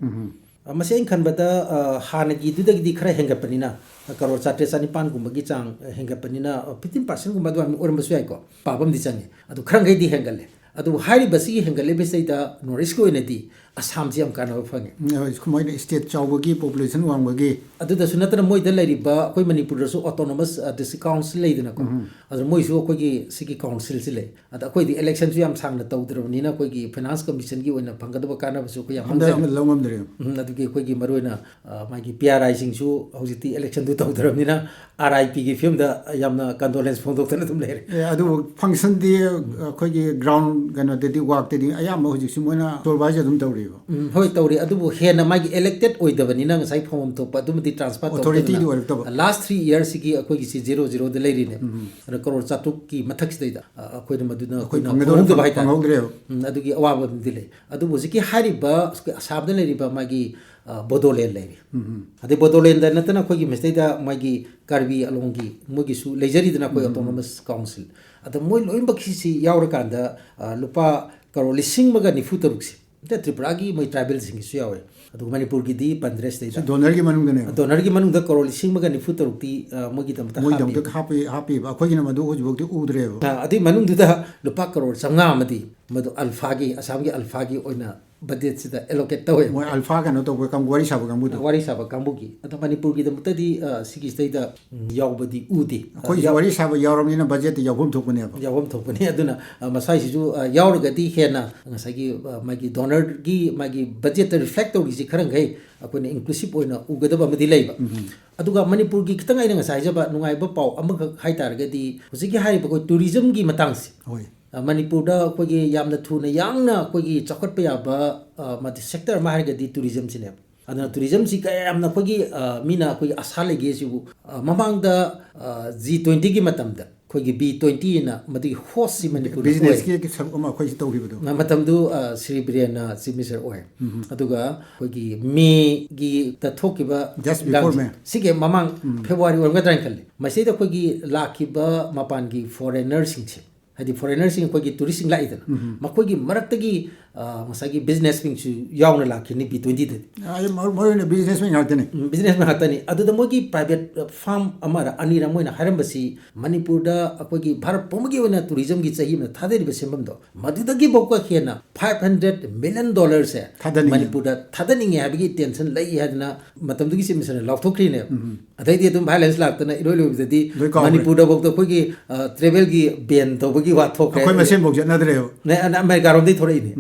ꯑ, ꯃꯁꯤ ꯑꯩꯅ ꯈꯟꯕꯗ, ꯑ, ꯍꯥꯟꯅꯒꯤꯗꯨꯗꯒꯤꯗꯤ ꯈꯔ ꯍꯦꯟꯒꯠꯄꯅꯤꯅ, ꯑ, ꯀꯔꯣꯔ ꯆꯥꯇ꯭ꯔꯦꯠ ꯆꯥꯅꯤꯄꯥꯟꯒꯨꯝꯕꯒꯤ ꯆꯥꯡ, ꯑ, ꯍꯦꯟꯒꯠꯄꯅꯤꯅ, ꯑ, ꯐꯤꯐꯇꯤꯟ ꯄꯥꯔꯁꯦꯟꯒꯨꯝꯕ ꯑꯗꯨꯃꯥꯏꯅ ꯑꯣꯏꯔꯝꯕꯁꯨ ꯌꯥꯏꯀꯣ, ꯄꯥꯕ ꯑꯃꯗꯤ ꯆꯪꯉꯤ꯫ ꯑꯗꯨ ꯈꯔ ꯃꯈꯩꯗꯤ ꯍꯦꯟꯒꯠꯂꯦ꯫ ꯑꯗꯨꯕꯨ ꯍꯥꯏꯔꯤꯕꯁꯤꯒꯤ ꯍꯦꯟꯒꯠꯂꯤꯕꯁꯤꯗꯩꯗ ꯅꯣꯔꯠ ꯏꯁꯀꯤ ꯑꯣꯏꯅꯗꯤ ꯑꯁꯥꯝꯁꯤ ꯌꯥꯝ ꯀꯥꯟꯅꯕ ꯐꯪꯉꯦ꯫ ꯎꯝ, ꯍꯣꯏ, ꯃꯣꯏꯅ ꯁ꯭ꯇꯦꯠ ꯆꯥꯎꯕꯒꯤ, ꯄꯣꯄꯨꯂꯦꯁꯟ ꯋꯥꯡꯕꯒꯤ꯫ ꯑꯗꯨꯗꯁꯨ ꯅꯠꯇꯅ ꯃꯣꯏꯗ ꯂꯩꯔꯤꯕ ꯑꯩꯈꯣꯏ ꯃꯅꯤꯄꯨꯔꯗꯁꯨ autonomous, ꯑ, district council ꯂꯩꯗꯅꯀꯣ꯫ ꯑꯗꯨ ꯃꯣꯏꯁꯨ ꯑꯩꯈꯣꯏꯒꯤ ꯁꯤꯒꯤ ꯀꯥꯎꯟꯁꯤꯜꯁꯤ ꯂꯩ꯫ ꯑꯗ ꯑꯩꯈꯣꯏꯗꯤ ꯏꯂꯦꯛꯁꯟꯁꯨ ꯌꯥꯝ ꯁꯥꯡꯅ ꯇꯧꯗ꯭ꯔꯕꯅꯤꯅ ꯑꯩꯈꯣꯏꯒꯤ ꯐꯥꯏꯅꯥꯟꯁ ꯀꯃꯤꯁꯟꯒꯤ ꯑꯣꯏꯅ ꯐꯪꯒꯗꯕ ꯀꯥꯟꯅꯕꯁꯨ ꯑꯩꯈꯣꯏ ꯌꯥꯝ ꯍꯟꯗꯛ ꯃꯥꯡꯖꯩ꯫ ꯑꯃ ꯂꯧ ꯉꯝꯗ꯭ꯔꯦ꯫ ꯎꯝ, ꯑꯗꯨꯒꯤ ꯑꯩꯈꯣꯏꯒꯤ ꯃꯔꯨꯑꯣꯏꯅ, ꯑ, ꯃꯥꯒꯤ ꯄꯤ ꯑꯥꯔ ꯑꯥꯏꯁꯤꯡꯁꯨ ꯍꯧꯖꯤꯛꯇꯤ ꯏꯂꯦꯛꯁꯟꯗꯨ ꯇꯧꯗ꯭ꯔꯕꯅꯤꯅ ꯑꯥꯔ ꯑꯥꯏ ꯄꯤꯒꯤ ꯐꯤꯕꯝꯗ ꯌꯥꯝꯅ ꯀꯟꯗꯣꯂꯦꯟꯁ ꯐꯣꯡꯗꯣꯛꯇꯅ ꯑꯗꯨꯝ ꯂꯩꯔꯦ꯫ ꯑꯦ, ꯑꯗꯨꯕꯨ ꯐꯪꯁꯟꯗꯤ ꯑꯩꯈꯣꯏꯒꯤ ꯒ꯭ꯔꯥꯎꯟ ꯀꯩꯅꯣꯗꯗꯤ, ꯋꯥꯛꯇꯗꯤ ꯑꯌꯥꯝꯕ ꯍꯧꯖꯤꯛꯁꯨ ꯃꯣꯏꯅ ꯁꯨꯄꯔꯚꯥꯏꯖ ꯑꯗꯨꯝ ꯇꯧꯔꯤꯕ꯫ ꯎꯝ, ꯍꯣꯏ, ꯇꯧꯔꯤ꯫ ꯑꯗꯨꯕꯨ ꯍꯦꯟꯅ ꯃꯥꯒꯤ ꯏꯂꯦꯛꯇꯦꯠ ꯑꯣꯏꯗꯕꯅꯤꯅ ꯉꯁꯥꯏ ꯐꯪꯐꯝ ꯊꯣꯛꯄ ꯑꯗꯨꯃꯗꯤ ꯇ꯭ꯔꯥꯟꯁꯐꯔ ꯑꯣꯊꯣꯔꯤꯇꯤꯗꯤ ꯑꯣꯏꯔꯛꯇꯕ꯫ ꯂꯥꯁ ꯊ꯭ꯔꯤ ꯏꯌꯔꯁꯤꯒꯤ ꯑꯩꯈꯣꯏꯒꯤꯁꯤ ꯖꯦꯔꯣ ꯖꯦꯔꯣꯗ ꯂꯩꯔꯤꯅꯦ꯫ ꯑꯗ ꯀꯔꯣꯔ ꯆꯥꯇ꯭ꯔꯨꯛꯀꯤ ꯃꯊꯛꯁꯤꯗꯩꯗ, ꯑ, ꯑꯩꯈꯣꯏꯅ ꯃꯗꯨꯅ ꯑꯩꯈꯣꯏ ꯑꯩꯈꯣꯏꯅ ꯐꯪꯒꯗꯧꯕ ꯐꯪꯍꯧꯗꯕ ꯍꯥꯏꯇꯥꯔꯦ꯫ ꯐꯪꯍꯧꯗ꯭ꯔꯦꯕ꯫ ꯎꯝ, ꯑꯗꯨꯒꯤ ꯑꯋꯥꯕ ꯑꯃꯗꯤ ꯂꯩ꯫ ꯑꯗꯨꯕꯨ ꯍꯧꯖꯤꯛꯀꯤ ꯍꯥꯏꯔꯤꯕ ꯑꯁꯥꯝꯗ ꯂꯩꯔꯤꯕ ꯃꯥꯒꯤ, ꯑ, ꯕꯣꯗꯣꯂꯦꯟ ꯂꯩꯔꯤ꯫ ꯑꯗꯩ ꯕꯣꯗꯣꯂꯦꯟꯗ ꯅꯠꯇꯅ ꯑꯩꯈꯣꯏꯒꯤ ꯃꯁꯤꯗꯩꯗ ꯃꯥꯒꯤ ꯀꯥꯔꯕꯤ ꯑꯂꯣꯡꯒꯤ ꯃꯣꯏꯒꯤꯁꯨ ꯂꯩꯖꯔꯤꯗꯅ ꯑꯩꯈꯣꯏ autonomous council꯫ ꯑꯗ ꯃꯣꯏ ꯂꯣꯏꯅꯃꯛꯁꯤ ꯌꯥꯎꯔꯀꯥꯟꯗ, ꯑ, ꯂꯨꯄꯥ ꯀꯔꯣꯔ ꯂꯤꯁꯤꯡ ꯑꯃꯒ ꯅꯤꯐꯨ ꯇꯔꯨꯛꯁꯦ, ꯑꯗ ꯇ꯭ꯔꯤꯄꯨꯔꯥꯒꯤ ꯃꯣꯏ ꯇ꯭ꯔꯥꯏꯕꯦꯜꯁꯤꯡꯒꯤꯁꯨ ꯌꯥꯎꯋꯦ꯫ ꯑꯗꯨꯒ ꯃꯅꯤꯄꯨꯔꯒꯤꯗꯤ ꯄꯟꯗ꯭ꯔꯦ ꯁꯤꯗꯩꯗ꯫ ꯗꯣꯅꯔꯒꯤ ꯃꯅꯨꯡꯗꯅꯦꯕ꯫ ꯗꯣꯅꯔꯒꯤ ꯃꯅꯨꯡꯗ ꯀꯔꯣꯔ ꯂꯤꯁꯤꯡ ꯑꯃꯒ ꯅꯤꯐꯨ ꯇꯔꯨꯛꯇꯤ, ꯑ, ꯃꯣꯏꯒꯤꯗꯃꯛꯇ ꯍꯥꯞꯄꯤ꯫ ꯃꯣꯏꯗꯃꯛꯇ ꯍꯥꯞꯄꯤ, ꯍꯥꯞꯄꯤꯕ꯫ ꯑꯩꯈꯣꯏꯒꯤꯅ ꯃꯗꯨ ꯍꯧꯖꯤꯛꯐꯥꯎꯗꯤ ꯎꯗ꯭ꯔꯦꯕ꯫ ꯑ, ꯑꯗꯨꯏ ꯃꯅꯨꯡꯗꯨꯗ ꯂꯨꯄꯥ ꯀꯔꯣꯔ ꯆꯥꯝꯃꯉꯥ ꯑꯃꯗꯤ ꯃꯗꯨ ꯑꯜꯐꯥꯒꯤ, ꯑꯁꯥꯝꯒꯤ ꯑꯜꯐꯥꯒꯤ ꯑꯣꯏꯅ ꯕꯖꯦꯠꯁꯤꯗ ꯑꯦꯂꯣꯀꯦꯠ ꯇꯧꯋꯦ꯫ ꯃꯣꯏ ꯑꯜꯐꯥ ꯀꯩꯅꯣ ꯇꯧꯕ ꯀꯥꯡꯕꯨ, ꯋꯥꯔꯤ ꯁꯥꯕ ꯀꯥꯡꯕꯨꯗꯣ꯫ ꯋꯥꯔꯤ ꯁꯥꯕ ꯀꯥꯡꯕꯨꯒꯤ꯫ ꯑꯗꯣ ꯃꯅꯤꯄꯨꯔꯒꯤꯗꯃꯛꯇꯗꯤ ꯑ, ꯁꯤꯒꯤꯁꯤꯗꯩꯗ ꯎꯝ, ꯌꯥꯎꯕꯗꯤ ꯎꯗꯦ꯫ ꯑꯩꯈꯣꯏꯁꯨ ꯋꯥꯔꯤ ꯁꯥꯕ ꯌꯥꯎꯔꯕꯅꯤꯅ ꯕꯖꯦꯠꯇ ꯌꯥꯎꯐꯝ ꯊꯣꯛꯄꯅꯦꯕ꯫ ꯌꯥꯎꯐꯝ ꯊꯣꯛꯄꯅꯤ꯫ ꯑꯗꯨꯅ ꯑ, ꯃꯁꯥꯏꯁꯤꯁꯨ ꯑ, ꯌꯥꯎꯔꯒꯗꯤ ꯍꯦꯟꯅ ꯉꯁꯥꯏꯒꯤ ꯑ, ꯃꯥꯒꯤ ꯗꯣꯅꯔꯒꯤ ꯃꯥꯒꯤ ꯕꯖꯦꯠꯇ ꯔꯤꯐ꯭ꯂꯦꯛ ꯇꯧꯔꯤꯁꯤ ꯈꯔ ꯃꯈꯩ ꯑꯩꯈꯣꯏꯅ ꯏꯟꯀ꯭ꯂꯨꯁꯤꯞ ꯑꯣꯏꯅ ꯎꯒꯗꯕ ꯑꯃꯗꯤ ꯂꯩꯕ꯫ ꯑꯗꯨꯒ ꯃꯅꯤꯄꯨꯔꯒꯤ ꯈꯤꯇꯪ ꯑꯩꯅ ꯉꯁꯥꯏ ꯍꯥꯏꯖꯕ ꯅꯨꯡꯉꯥꯏꯕ ꯄꯥꯎ ꯑꯃꯈꯛ ꯍꯥꯏ ꯇꯥꯔꯒꯗꯤ, ꯍꯧꯖꯤꯛꯀꯤ ꯍꯥꯏꯔꯤꯕ ꯑꯩꯈꯣꯏ ꯇꯨꯔꯤꯖꯝꯒꯤ ꯃꯇꯥꯡꯁꯦ, ꯍꯣꯏ꯫ ꯑ, ꯃꯅꯤꯄꯨꯔꯗ ꯑꯩꯈꯣꯏꯒꯤ ꯌꯥꯝꯅ ꯊꯨꯅ ꯌꯥꯡꯅ ꯑꯩꯈꯣꯏꯒꯤ ꯆꯥꯎꯈꯠꯄ ꯌꯥꯕ ꯑ, ꯃꯗꯤ ꯁꯦꯛꯇꯔ ꯑꯃ ꯍꯥꯏꯔꯒꯗꯤ ꯇꯨꯔꯤꯖꯝꯁꯤꯅꯦꯕ꯫ ꯑꯗꯨꯅ ꯇꯨꯔꯤꯖꯝꯁꯤ ꯀꯌꯥꯝꯅ ꯑꯩꯈꯣꯏꯒꯤ ꯑ, ꯃꯤꯅ ꯑꯩꯈꯣꯏꯒꯤ ꯑꯁꯥ ꯂꯩꯒꯦ ꯁꯤꯕꯨ, ꯑ, ꯃꯃꯥꯡꯗ ꯖꯤ ꯇ꯭ꯋꯦꯟꯇꯤꯒꯤ ꯃꯇꯝꯗ ꯑꯩꯈꯣꯏꯒꯤ ꯕꯤ ꯇ꯭ꯋꯦꯟꯇꯤꯅ ꯃꯗꯨꯒꯤ ꯍꯣꯁꯁꯤ ꯃꯅꯤꯄꯨꯔꯗ ꯑꯣꯏ꯫ ꯕꯤꯖꯤꯅꯦꯁꯀꯤ ꯁꯔꯨꯛ ꯑꯃ ꯑꯩꯈꯣꯏꯁꯤ ꯇꯧꯈꯤꯕꯗꯣ꯫ ꯃꯇꯝꯗꯨ ꯑ, ꯁ꯭ꯔꯤ ꯕꯤꯔꯦꯟꯅ ꯆꯤꯐ ꯃꯤꯅꯤꯁꯇꯔ ꯑꯣꯏ꯫ ꯑꯗꯨꯒ ꯑꯩꯈꯣꯏꯒꯤ ꯃꯦꯒꯤꯗ ꯊꯣꯛꯈꯤꯕ Just before ꯏꯔꯥꯡꯁꯦ, May꯫ ꯁꯤꯒꯤ ꯃꯃꯥꯡ ꯐꯦꯕ꯭ꯔꯨꯋꯥꯔꯤ ꯑꯣꯏꯔꯝꯒꯗ꯭ꯔꯥ ꯍꯥꯏꯅ ꯈꯜꯂꯤ꯫ ꯃꯁꯤꯗ ꯑꯩꯈꯣꯏꯒꯤ ꯂꯥꯛꯈꯤꯕ ꯃꯄꯥꯟꯒꯤ ꯐꯣꯔꯦꯅꯔꯁꯤꯡꯁꯦ, ꯍꯥꯏꯗꯤ ꯐꯣꯔꯦꯅꯔꯁꯤꯡ ꯑꯩꯈꯣꯏꯒꯤ ꯇꯨꯔꯤꯁꯁꯤꯡ ꯂꯥꯛꯏꯗꯅ, ꯃꯈꯣꯏꯒꯤ ꯃꯔꯛꯇꯒꯤ ꯑ, ꯉꯁꯥꯏꯒꯤ ꯕꯤꯖꯤꯅꯦꯁꯃꯦꯟꯁꯨ ꯌꯥꯎꯅ ꯂꯥꯛꯈꯤꯅꯤ ꯕꯤ ꯇ꯭ꯋꯦꯟꯇꯤꯗꯗꯤ꯫ ꯑꯩ ꯃꯔꯨ ꯃꯔꯨ ꯑꯣꯏꯅ ꯕꯤꯖꯤꯅꯦꯁꯃꯦꯟ ꯉꯥꯛꯇꯅꯤ꯫ ꯎꯝ, ꯕꯤꯖꯤꯅꯦꯁꯃꯦꯟ ꯉꯥꯛꯇꯅꯤ꯫ ꯑꯗꯨꯗ ꯃꯣꯏꯒꯤ ꯄ꯭ꯔꯥꯏꯚꯦꯠ ꯐꯥꯔꯝ ꯑꯃꯔ ꯑꯅꯤꯔ ꯃꯣꯏꯅ ꯍꯥꯏꯔꯝꯕꯁꯤ, ꯃꯅꯤꯄꯨꯔꯗ ꯑꯩꯈꯣꯏꯒꯤ ꯚꯥꯔꯠ ꯄꯨꯝꯕꯒꯤ ꯑꯣꯏꯅ ꯇꯨꯔꯤꯖꯝꯒꯤ ꯆꯍꯤ ꯑꯃꯗ ꯊꯥꯗꯔꯤꯕ ꯁꯦꯟꯐꯝꯗꯣ, ꯃꯗꯨꯗꯒꯤꯐꯥꯎꯕ ꯍꯦꯟꯅ ꯐꯥꯏꯚ ꯍꯟꯗ꯭ꯔꯦꯠ ꯃꯤꯂꯤꯌꯟ ꯗꯣꯂꯔꯁꯦ ꯊꯥꯗꯅꯤꯡꯉꯤ꯫ ꯃꯅꯤꯄꯨꯔꯗ ꯊꯥꯗꯅꯤꯡꯉꯦ ꯍꯥꯏꯕꯒꯤ ꯏꯟꯇꯦꯟꯁꯟ ꯂꯩ ꯍꯥꯏꯗꯅ ꯃꯇꯝꯗꯨꯒꯤ ꯆꯤꯐ ꯃꯤꯅꯤꯁꯇꯔꯅ ꯂꯥꯎꯊꯣꯛꯈ꯭ꯔꯤꯅꯦꯕ꯫ ꯑꯗꯩꯗꯤ ꯑꯗꯨꯝ ꯚꯥꯏꯂꯦꯟꯁ ꯂꯥꯛꯇꯅ ꯏꯔꯣꯏ ꯂꯣꯏꯕꯗꯗꯤ ꯂꯣꯏ ꯀꯥꯎꯈ꯭ꯔꯦ꯫ ꯃꯅꯤꯄꯨꯔꯗ ꯐꯥꯎꯗ ꯑꯩꯈꯣꯏꯒꯤ ꯇ꯭ꯔꯦꯚꯦꯜꯒꯤ ꯕꯦꯟ ꯇꯧꯕꯒꯤ ꯋꯥ ꯊꯣꯛꯈ꯭ꯔꯦ꯫ ꯑꯩꯈꯣꯏ ꯃꯁꯦꯟꯐꯥꯎ ꯆꯠꯅꯗ꯭ꯔꯦꯕ꯫ ꯅꯦ, ꯑ, ꯑꯃꯦꯔꯤꯀꯥꯔꯣꯝꯗꯒꯤ ꯊꯣꯛꯂꯛꯏꯅꯤ꯫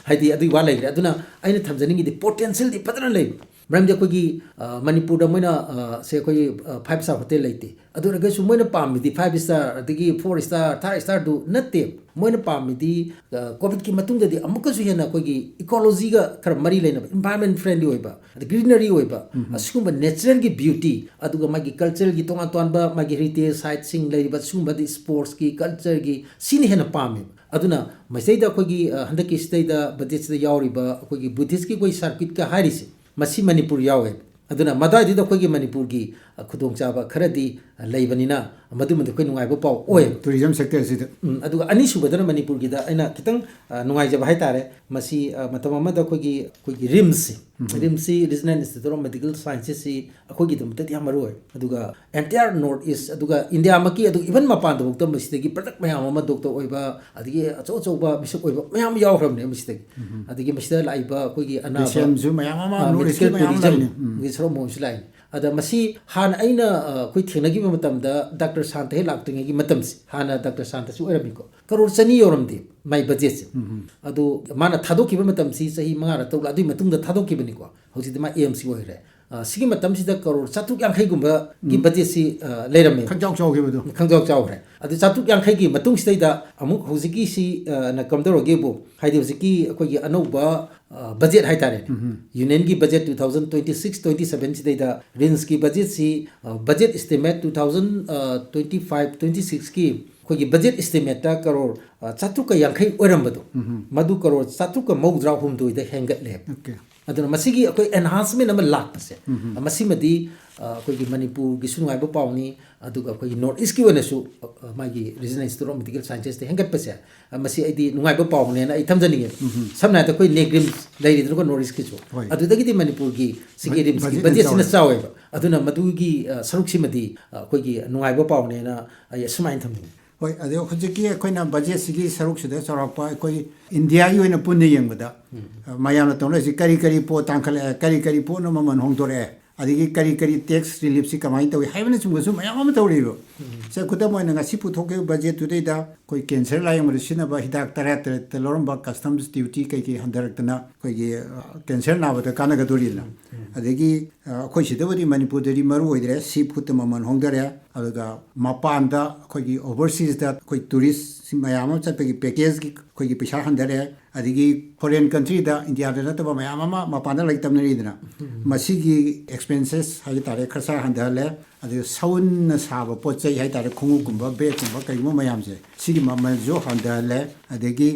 ꯍꯥꯏꯗꯤ ꯑꯗꯨꯒꯤ ꯋꯥ ꯂꯩꯈ꯭ꯔꯦ꯫ ꯑꯗꯨꯅ ꯑꯩꯅ ꯊꯝꯖꯅꯤꯡꯉꯤꯗꯤ ꯄꯣꯇꯦꯟꯁꯤꯌꯦꯜꯗꯤ ꯐꯖꯅ ꯂꯩꯕ꯫ ꯃꯔꯝꯗꯤ ꯑꯩꯈꯣꯏꯒꯤ ꯑ, ꯃꯅꯤꯄꯨꯔꯗ ꯃꯣꯏꯅ ꯑ, ꯁꯦ ꯑꯩꯈꯣꯏꯒꯤ ꯐꯥꯏꯚ ꯁ꯭ꯇꯥꯔ ꯍꯣꯇꯦꯜ ꯂꯩꯇꯦ꯫ ꯑꯗꯨ ꯑꯣꯏꯔꯒꯁꯨ ꯃꯣꯏꯅ ꯄꯥꯝꯃꯤꯗꯤ ꯐꯥꯏꯚ ꯁ꯭ꯇꯥꯔ, ꯑꯗꯒꯤ ꯐꯣꯔ ꯁ꯭ꯇꯥꯔ, ꯊꯥꯏꯚ ꯁ꯭ꯇꯥꯔꯗꯨ ꯅꯠꯇꯦ꯫ ꯃꯣꯏꯅ ꯄꯥꯝꯃꯤꯗꯤ ꯑ, ꯀꯣꯚꯤꯗꯀꯤ ꯃꯇꯨꯡꯗꯗꯤ ꯑꯃꯨꯛꯀꯁꯨ ꯍꯦꯟꯅ ꯑꯩꯈꯣꯏꯒꯤ ꯏꯀꯣꯂꯣꯖꯤꯒ ꯈꯔ ꯃꯔꯤ ꯂꯩꯅꯕ, ꯏꯟꯚꯥꯏꯔꯟꯃꯦꯟ ꯐ꯭ꯔꯦꯟꯂꯤ ꯑꯣꯏꯕ, ꯑꯗ ꯒ꯭ꯔꯤꯅꯔꯤ ꯑꯣꯏꯕ, ꯑꯁꯤꯒꯨꯝꯕ ꯅꯦꯆꯔꯦꯜꯒꯤ ꯕ꯭ꯌꯨꯇꯤ, ꯑꯗꯨꯒ ꯃꯥꯒꯤ ꯀꯜꯆꯔꯒꯤ ꯇꯣꯉꯥꯟ ꯇꯣꯉꯥꯟꯕ ꯃꯥꯒꯤ ꯍꯦꯔꯤꯇꯦꯖ ꯁꯥꯏꯠꯁꯤꯡ ꯂꯩꯔꯤꯕ, ꯁꯤꯒꯨꯝꯕꯗꯤ ꯁ꯭ꯄꯣꯔꯠꯁꯀꯤ ꯀꯜꯆꯔꯒꯤ ꯁꯤꯅ ꯍꯦꯟꯅ ꯄꯥꯝꯃꯦꯕ꯫ ꯑꯗꯨꯅ ꯃꯁꯤꯗꯩꯗ ꯑꯩꯈꯣꯏꯒꯤ ꯑ, ꯍꯟꯗꯛꯀꯤ ꯁꯤꯗꯩꯗ ꯕꯖꯦꯠꯁꯤꯗ ꯌꯥꯎꯔꯤꯕ ꯑꯩꯈꯣꯏꯒꯤ ꯕꯨꯙꯤꯁꯀꯤ ꯑꯩꯈꯣꯏ ꯁꯥꯔꯀ꯭ꯌꯨꯠꯀ ꯍꯥꯏꯔꯤꯁꯦ, ꯃꯁꯤ ꯃꯅꯤꯄꯨꯔ ꯌꯥꯎꯋꯦ꯫ ꯑꯗꯨꯅ ꯃꯗꯥꯏꯗꯨꯗ ꯑꯩꯈꯣꯏꯒꯤ ꯃꯅꯤꯄꯨꯔꯒꯤ ꯑ, ꯈꯨꯗꯣꯡꯆꯥꯕ ꯈꯔꯗꯤ, ꯑ, ꯂꯩꯕꯅꯤꯅ, ꯃꯗꯨꯃꯗꯤ ꯑꯩꯈꯣꯏ ꯅꯨꯡꯉꯥꯏꯕ ꯄꯥꯎ ꯑꯣꯏ꯫ Tourism sector ꯁꯤꯗ꯫ ꯎꯝ, ꯑꯗꯨꯒ ꯑꯅꯤꯁꯨꯕꯗꯅ ꯃꯅꯤꯄꯨꯔꯒꯤꯗ ꯑꯩꯅ ꯈꯤꯇꯪ, ꯑ, ꯅꯨꯡꯉꯥꯏꯖꯕ ꯍꯥꯏꯇꯥꯔꯦ꯫ ꯃꯁꯤ, ꯑ, ꯃꯇꯝ ꯑꯃꯗ ꯑꯩꯈꯣꯏꯒꯤ, ꯑꯩꯈꯣꯏꯒꯤ RIMS ꯁꯤ, ꯎꯝ꯫ RIMS ꯁꯤ, Regional Institute of Medical Sciences ꯁꯤ ꯑꯩꯈꯣꯏꯒꯤꯗꯃꯛꯇꯗꯤ ꯌꯥꯝ ꯃꯔꯨ ꯑꯣꯏ꯫ ꯑꯗꯨꯒ entire North East, ꯑꯗꯨꯒ ꯏꯟꯗꯤꯌꯥꯃꯛꯀꯤ, ꯑꯗꯨꯒ even ꯃꯄꯥꯟꯗꯐꯥꯎꯗ ꯃꯁꯤꯗꯒꯤ product ꯃꯌꯥꯝ ꯑꯃ, doctor ꯑꯣꯏꯕ, ꯑꯗꯒꯤ ꯑꯆꯧ ꯑꯆꯧꯕ ꯃꯤꯁꯛ ꯑꯣꯏꯕ ꯃꯌꯥꯝ ꯌꯥꯎꯈ꯭ꯔꯕꯅꯦ ꯃꯁꯤꯗꯒꯤ꯫ ꯎꯝ꯫ ꯑꯗꯒꯤ ꯃꯁꯤꯗ ꯂꯥꯛꯏꯕ ꯑꯩꯈꯣꯏꯒꯤ ꯑꯅꯥꯕ, Patient ꯁꯨ ꯃꯌꯥꯝ ꯑꯃ, ꯑ, North East ꯀꯤ medical ꯃꯌꯥꯝ ꯑꯃ tourism ꯂꯥꯛꯏꯅꯦ꯫ ꯎꯝ꯫ ꯒꯤ ꯁꯔꯨꯛ ꯑꯃ ꯑꯣꯏꯕꯁꯨ ꯂꯥꯛꯏꯅꯦ꯫ ꯑꯗ ꯃꯁꯤ ꯍꯥꯟꯅ ꯑꯩꯅ, ꯑ, ꯑꯩꯈꯣꯏ ꯊꯦꯡꯅꯈꯤꯕ ꯃꯇꯝꯗ, ꯗꯥꯛꯇꯔ ꯁꯥꯟꯇ ꯍꯦꯛ ꯂꯥꯛꯇ꯭ꯔꯤꯉꯩꯒꯤ ꯃꯇꯝꯁꯦ, ꯍꯥꯟꯅ ꯗꯥꯛꯇꯔ ꯁꯥꯟꯇꯁꯨ ꯑꯣꯏꯔꯝꯃꯤꯀꯣ, ꯀꯔꯣꯔ ꯆꯅꯤ ꯌꯧꯔꯝꯗꯦ ꯃꯥꯏ budget ꯁꯦ꯫ ꯎꯝ꯫ ꯑꯗꯨ ꯃꯥꯅ ꯊꯥꯗꯣꯛꯈꯤꯕ ꯃꯇꯝꯁꯤ ꯆꯍꯤ ꯃꯉꯥꯔ ꯇꯔꯨꯛꯂ ꯑꯗꯨꯒꯤ ꯃꯇꯨꯡꯗ ꯊꯥꯗꯣꯛꯈꯤꯕꯅꯤꯀꯣ꯫ ꯍꯧꯖꯤꯛꯇꯤ ꯃꯥ AIIMS ꯑꯣꯏꯈ꯭ꯔꯦ꯫ ꯑ, ꯁꯤꯒꯤ ꯃꯇꯝꯁꯤꯗ ꯀꯔꯣꯔ ꯆꯥꯇ꯭ꯔꯨꯛ ꯌꯥꯡꯈꯩꯒꯨꯝꯕꯒꯤ ꯎꯝ꯫ Budget ꯁꯤ, ꯑ, ꯂꯩꯔꯝꯃꯦ꯫ ꯈꯪꯆꯥꯎ ꯆꯥꯎꯈꯤꯕꯗꯣ꯫ ꯈꯪꯆꯥꯎ ꯆꯥꯎꯈ꯭ꯔꯦ꯫ ꯑꯗꯨ ꯆꯥꯇ꯭ꯔꯨꯛ ꯌꯥꯡꯈꯩꯒꯤ ꯃꯇꯨꯡꯁꯤꯗꯩꯗ ꯑꯃꯨꯛ ꯍꯧꯖꯤꯛꯀꯤ ꯁꯤ, ꯑ, ꯅ ꯀꯝꯗꯧꯔꯒꯦꯕꯨ, ꯍꯥꯏꯗꯤ ꯍꯧꯖꯤꯛꯀꯤ ꯑꯩꯈꯣꯏꯒꯤ ꯑꯅꯧꯕ, ꯑ, budget ꯍꯥꯏꯇꯥꯔꯦꯅꯦ꯫ ꯎꯝ꯫ Union ꯒꯤ budget two thousand twenty six twenty seven ꯁꯤꯗꯩꯗ RIMS ꯀꯤ budget ꯁꯤ, ꯑ, budget estimate two thousand, ꯑ, twenty five twenty six ꯀꯤ ꯑꯩꯈꯣꯏꯒꯤ budget estimate ꯇ ꯀꯔꯣꯔ, ꯑ, ꯆꯥꯇ꯭ꯔꯨꯛꯀ ꯌꯥꯡꯈꯩ ꯑꯣꯏꯔꯝꯕꯗꯣ, ꯎꯝ꯫ ꯃꯗꯨ ꯀꯔꯣꯔ ꯆꯥꯇ꯭ꯔꯨꯛꯀ ꯃꯧꯗ꯭ꯔꯥ ꯍꯨꯝꯗꯣꯏꯗ ꯍꯦꯟꯒꯠꯂꯦ꯫ Okay꯫ ꯑꯗꯨꯅ ꯃꯁꯤꯒꯤ ꯑꯩꯈꯣꯏ enhancement ꯑꯃ ꯂꯥꯛꯄꯁꯦ, ꯎꯝ꯫ ꯃꯁꯤꯃꯗꯤ, ꯑ, ꯑꯩꯈꯣꯏꯒꯤ ꯃꯅꯤꯄꯨꯔꯒꯤꯁꯨ ꯅꯨꯡꯉꯥꯏꯕ ꯄꯥꯎꯅꯤ, ꯑꯗꯨꯒ ꯑꯩꯈꯣꯏꯒꯤ North East ꯀꯤ ꯑꯣꯏꯅꯁꯨ, ꯑ, ꯑ, ꯃꯥꯒꯤ Regional Institute of Medical Sciences ꯇ ꯍꯦꯟꯒꯠꯄꯁꯦ, ꯑ, ꯃꯁꯤ ꯑꯩꯗꯤ ꯅꯨꯡꯉꯥꯏꯕ ꯄꯥꯎꯅꯦꯅ ꯑꯩ ꯊꯝꯖꯅꯤꯡꯉꯦ꯫ ꯎꯝ꯫ ꯁꯝꯅ ꯍꯥꯏꯔꯕꯗ ꯑꯩꯈꯣꯏ NECRIMS ꯂꯩꯔꯤꯗꯅꯀꯣ North East ꯀꯤꯁꯨ, ꯍꯣꯏ꯫ ꯑꯗꯨꯗꯒꯤꯗꯤ ꯃꯅꯤꯄꯨꯔꯒꯤ ꯁꯤꯒꯤ ꯕ-, RIMS ꯀꯤ budget ꯅ budget ꯁꯤꯅ ꯆꯥꯎꯋꯦ꯫ ꯆꯥꯎꯋꯦꯕ꯫ ꯑꯗꯨꯅ ꯃꯗꯨꯒꯤ, ꯑ, ꯁꯔꯨꯛꯁꯤꯃꯗꯤ, ꯑ, ꯑꯩꯈꯣꯏꯒꯤ ꯅꯨꯡꯉꯥꯏꯕ ꯄꯥꯎꯅꯦꯅ ꯑꯩ ꯑꯁꯨꯃꯥꯏꯅ ꯊꯝꯅꯤꯡꯉꯤ꯫ ꯍꯣꯏ, ꯑꯗꯣ ꯍꯧꯖꯤꯛꯀꯤ ꯑꯩꯈꯣꯏꯅ budget ꯁꯤꯒꯤ ꯁꯔꯨꯛꯁꯤꯗ ꯆꯥꯎꯔꯥꯛꯄ ꯑꯩꯈꯣꯏ ꯏꯟꯗꯤꯌꯥꯒꯤ ꯑꯣꯏꯅ ꯄꯨꯟꯅ ꯌꯦꯡꯕꯗ, ꯎꯝ꯫ ꯑ, ꯃꯌꯥꯝꯅ ꯇꯧꯅꯔꯤꯁꯤ ꯀꯔꯤ ꯀꯔꯤ ꯄꯣꯠ ꯇꯥꯡꯈꯠꯂꯛꯑꯦ, ꯀꯔꯤ ꯀꯔꯤ ꯄꯣꯠꯅ ꯃꯃꯜ ꯍꯣꯡꯗꯣꯔꯛꯑꯦ, ꯑꯗꯒꯤ ꯀꯔꯤ ꯀꯔꯤ tax relief ꯁꯤ ꯀꯃꯥꯏꯅ ꯇꯧꯏ ꯍꯥꯏꯕꯅꯆꯤꯡꯕꯁꯨ ꯃꯌꯥꯝ ꯑꯃ ꯇꯧꯔꯤꯕ꯫ ꯎꯝ꯫ ꯁꯦ, ꯈꯨꯗꯝ ꯑꯣꯏꯅ ꯉꯁꯤ ꯄꯨꯊꯣꯛꯈꯤꯕ budget ꯇꯨꯗꯩꯗ ꯑꯩꯈꯣꯏ cancer ꯂꯥꯌꯦꯡꯕꯗ ꯁꯤꯖꯤꯟꯅꯕ ꯍꯤꯗꯥꯛ ꯇꯔꯥ ꯇꯔꯦꯠꯇ ꯂꯧꯔꯝꯕ customs duty ꯀꯩꯀꯩ ꯍꯟꯊꯔꯛꯇꯅ ꯑꯩꯈꯣꯏꯒꯤ, ꯑ, cancer ꯅꯥꯕꯗ ꯀꯥꯟꯅꯒꯗꯣꯔꯤꯗꯅ꯫ ꯎꯝ꯫ ꯑꯗꯒꯤ, ꯑ, ꯑꯩꯈꯣꯏ ꯁꯤꯗꯕꯨꯗꯤ ꯃꯅꯤꯄꯨꯔꯗꯗꯤ ꯃꯔꯨ ꯑꯣꯏꯗ꯭ꯔꯦ, sea food ꯇ ꯃꯃꯜ ꯍꯣꯡꯊꯔꯦ꯫ ꯑꯗꯨꯒ ꯃꯄꯥꯟꯗ ꯑꯩꯈꯣꯏꯒꯤ overseas ꯇ ꯑꯩꯈꯣꯏ tourist ꯁꯤ ꯃꯌꯥꯝ ꯑꯃ ꯆꯠꯄꯒꯤ package ꯀꯤ ꯑꯩꯈꯣꯏꯒꯤ ꯄꯩꯁꯥ ꯍꯟꯊꯔꯦ꯫ ꯑꯗꯒꯤ foreign country ꯗ, ꯏꯟꯗꯤꯌꯥꯗ ꯅꯠꯇꯕ ꯃꯌꯥꯝ ꯑꯃ ꯃꯄꯥꯟꯗ ꯂꯥꯏꯔꯤꯛ ꯇꯝꯅꯔꯤꯗꯅ, ꯎꯝ꯫ ꯃꯁꯤꯒꯤ expenses ꯍꯥꯏꯕ ꯇꯥꯔꯦ, ꯈꯔꯁꯥ ꯍꯟꯊꯍꯜꯂꯦ꯫ ꯑꯗꯨꯒ ꯁꯎꯟꯅ ꯁꯥꯕ ꯄꯣꯠ ꯆꯩ ꯍꯥꯏꯇꯥꯔꯦ, ꯈꯣꯡꯎꯞꯀꯨꯝꯕ, ꯕꯦꯒꯀꯨꯝꯕ, ꯀꯩꯒꯨꯝꯕ ꯃꯌꯥꯝꯁꯦ, ꯁꯤꯒꯤ ꯃꯃꯜꯁꯨ ꯍꯟꯊꯍꯜꯂꯦ꯫ ꯑꯗꯒꯤ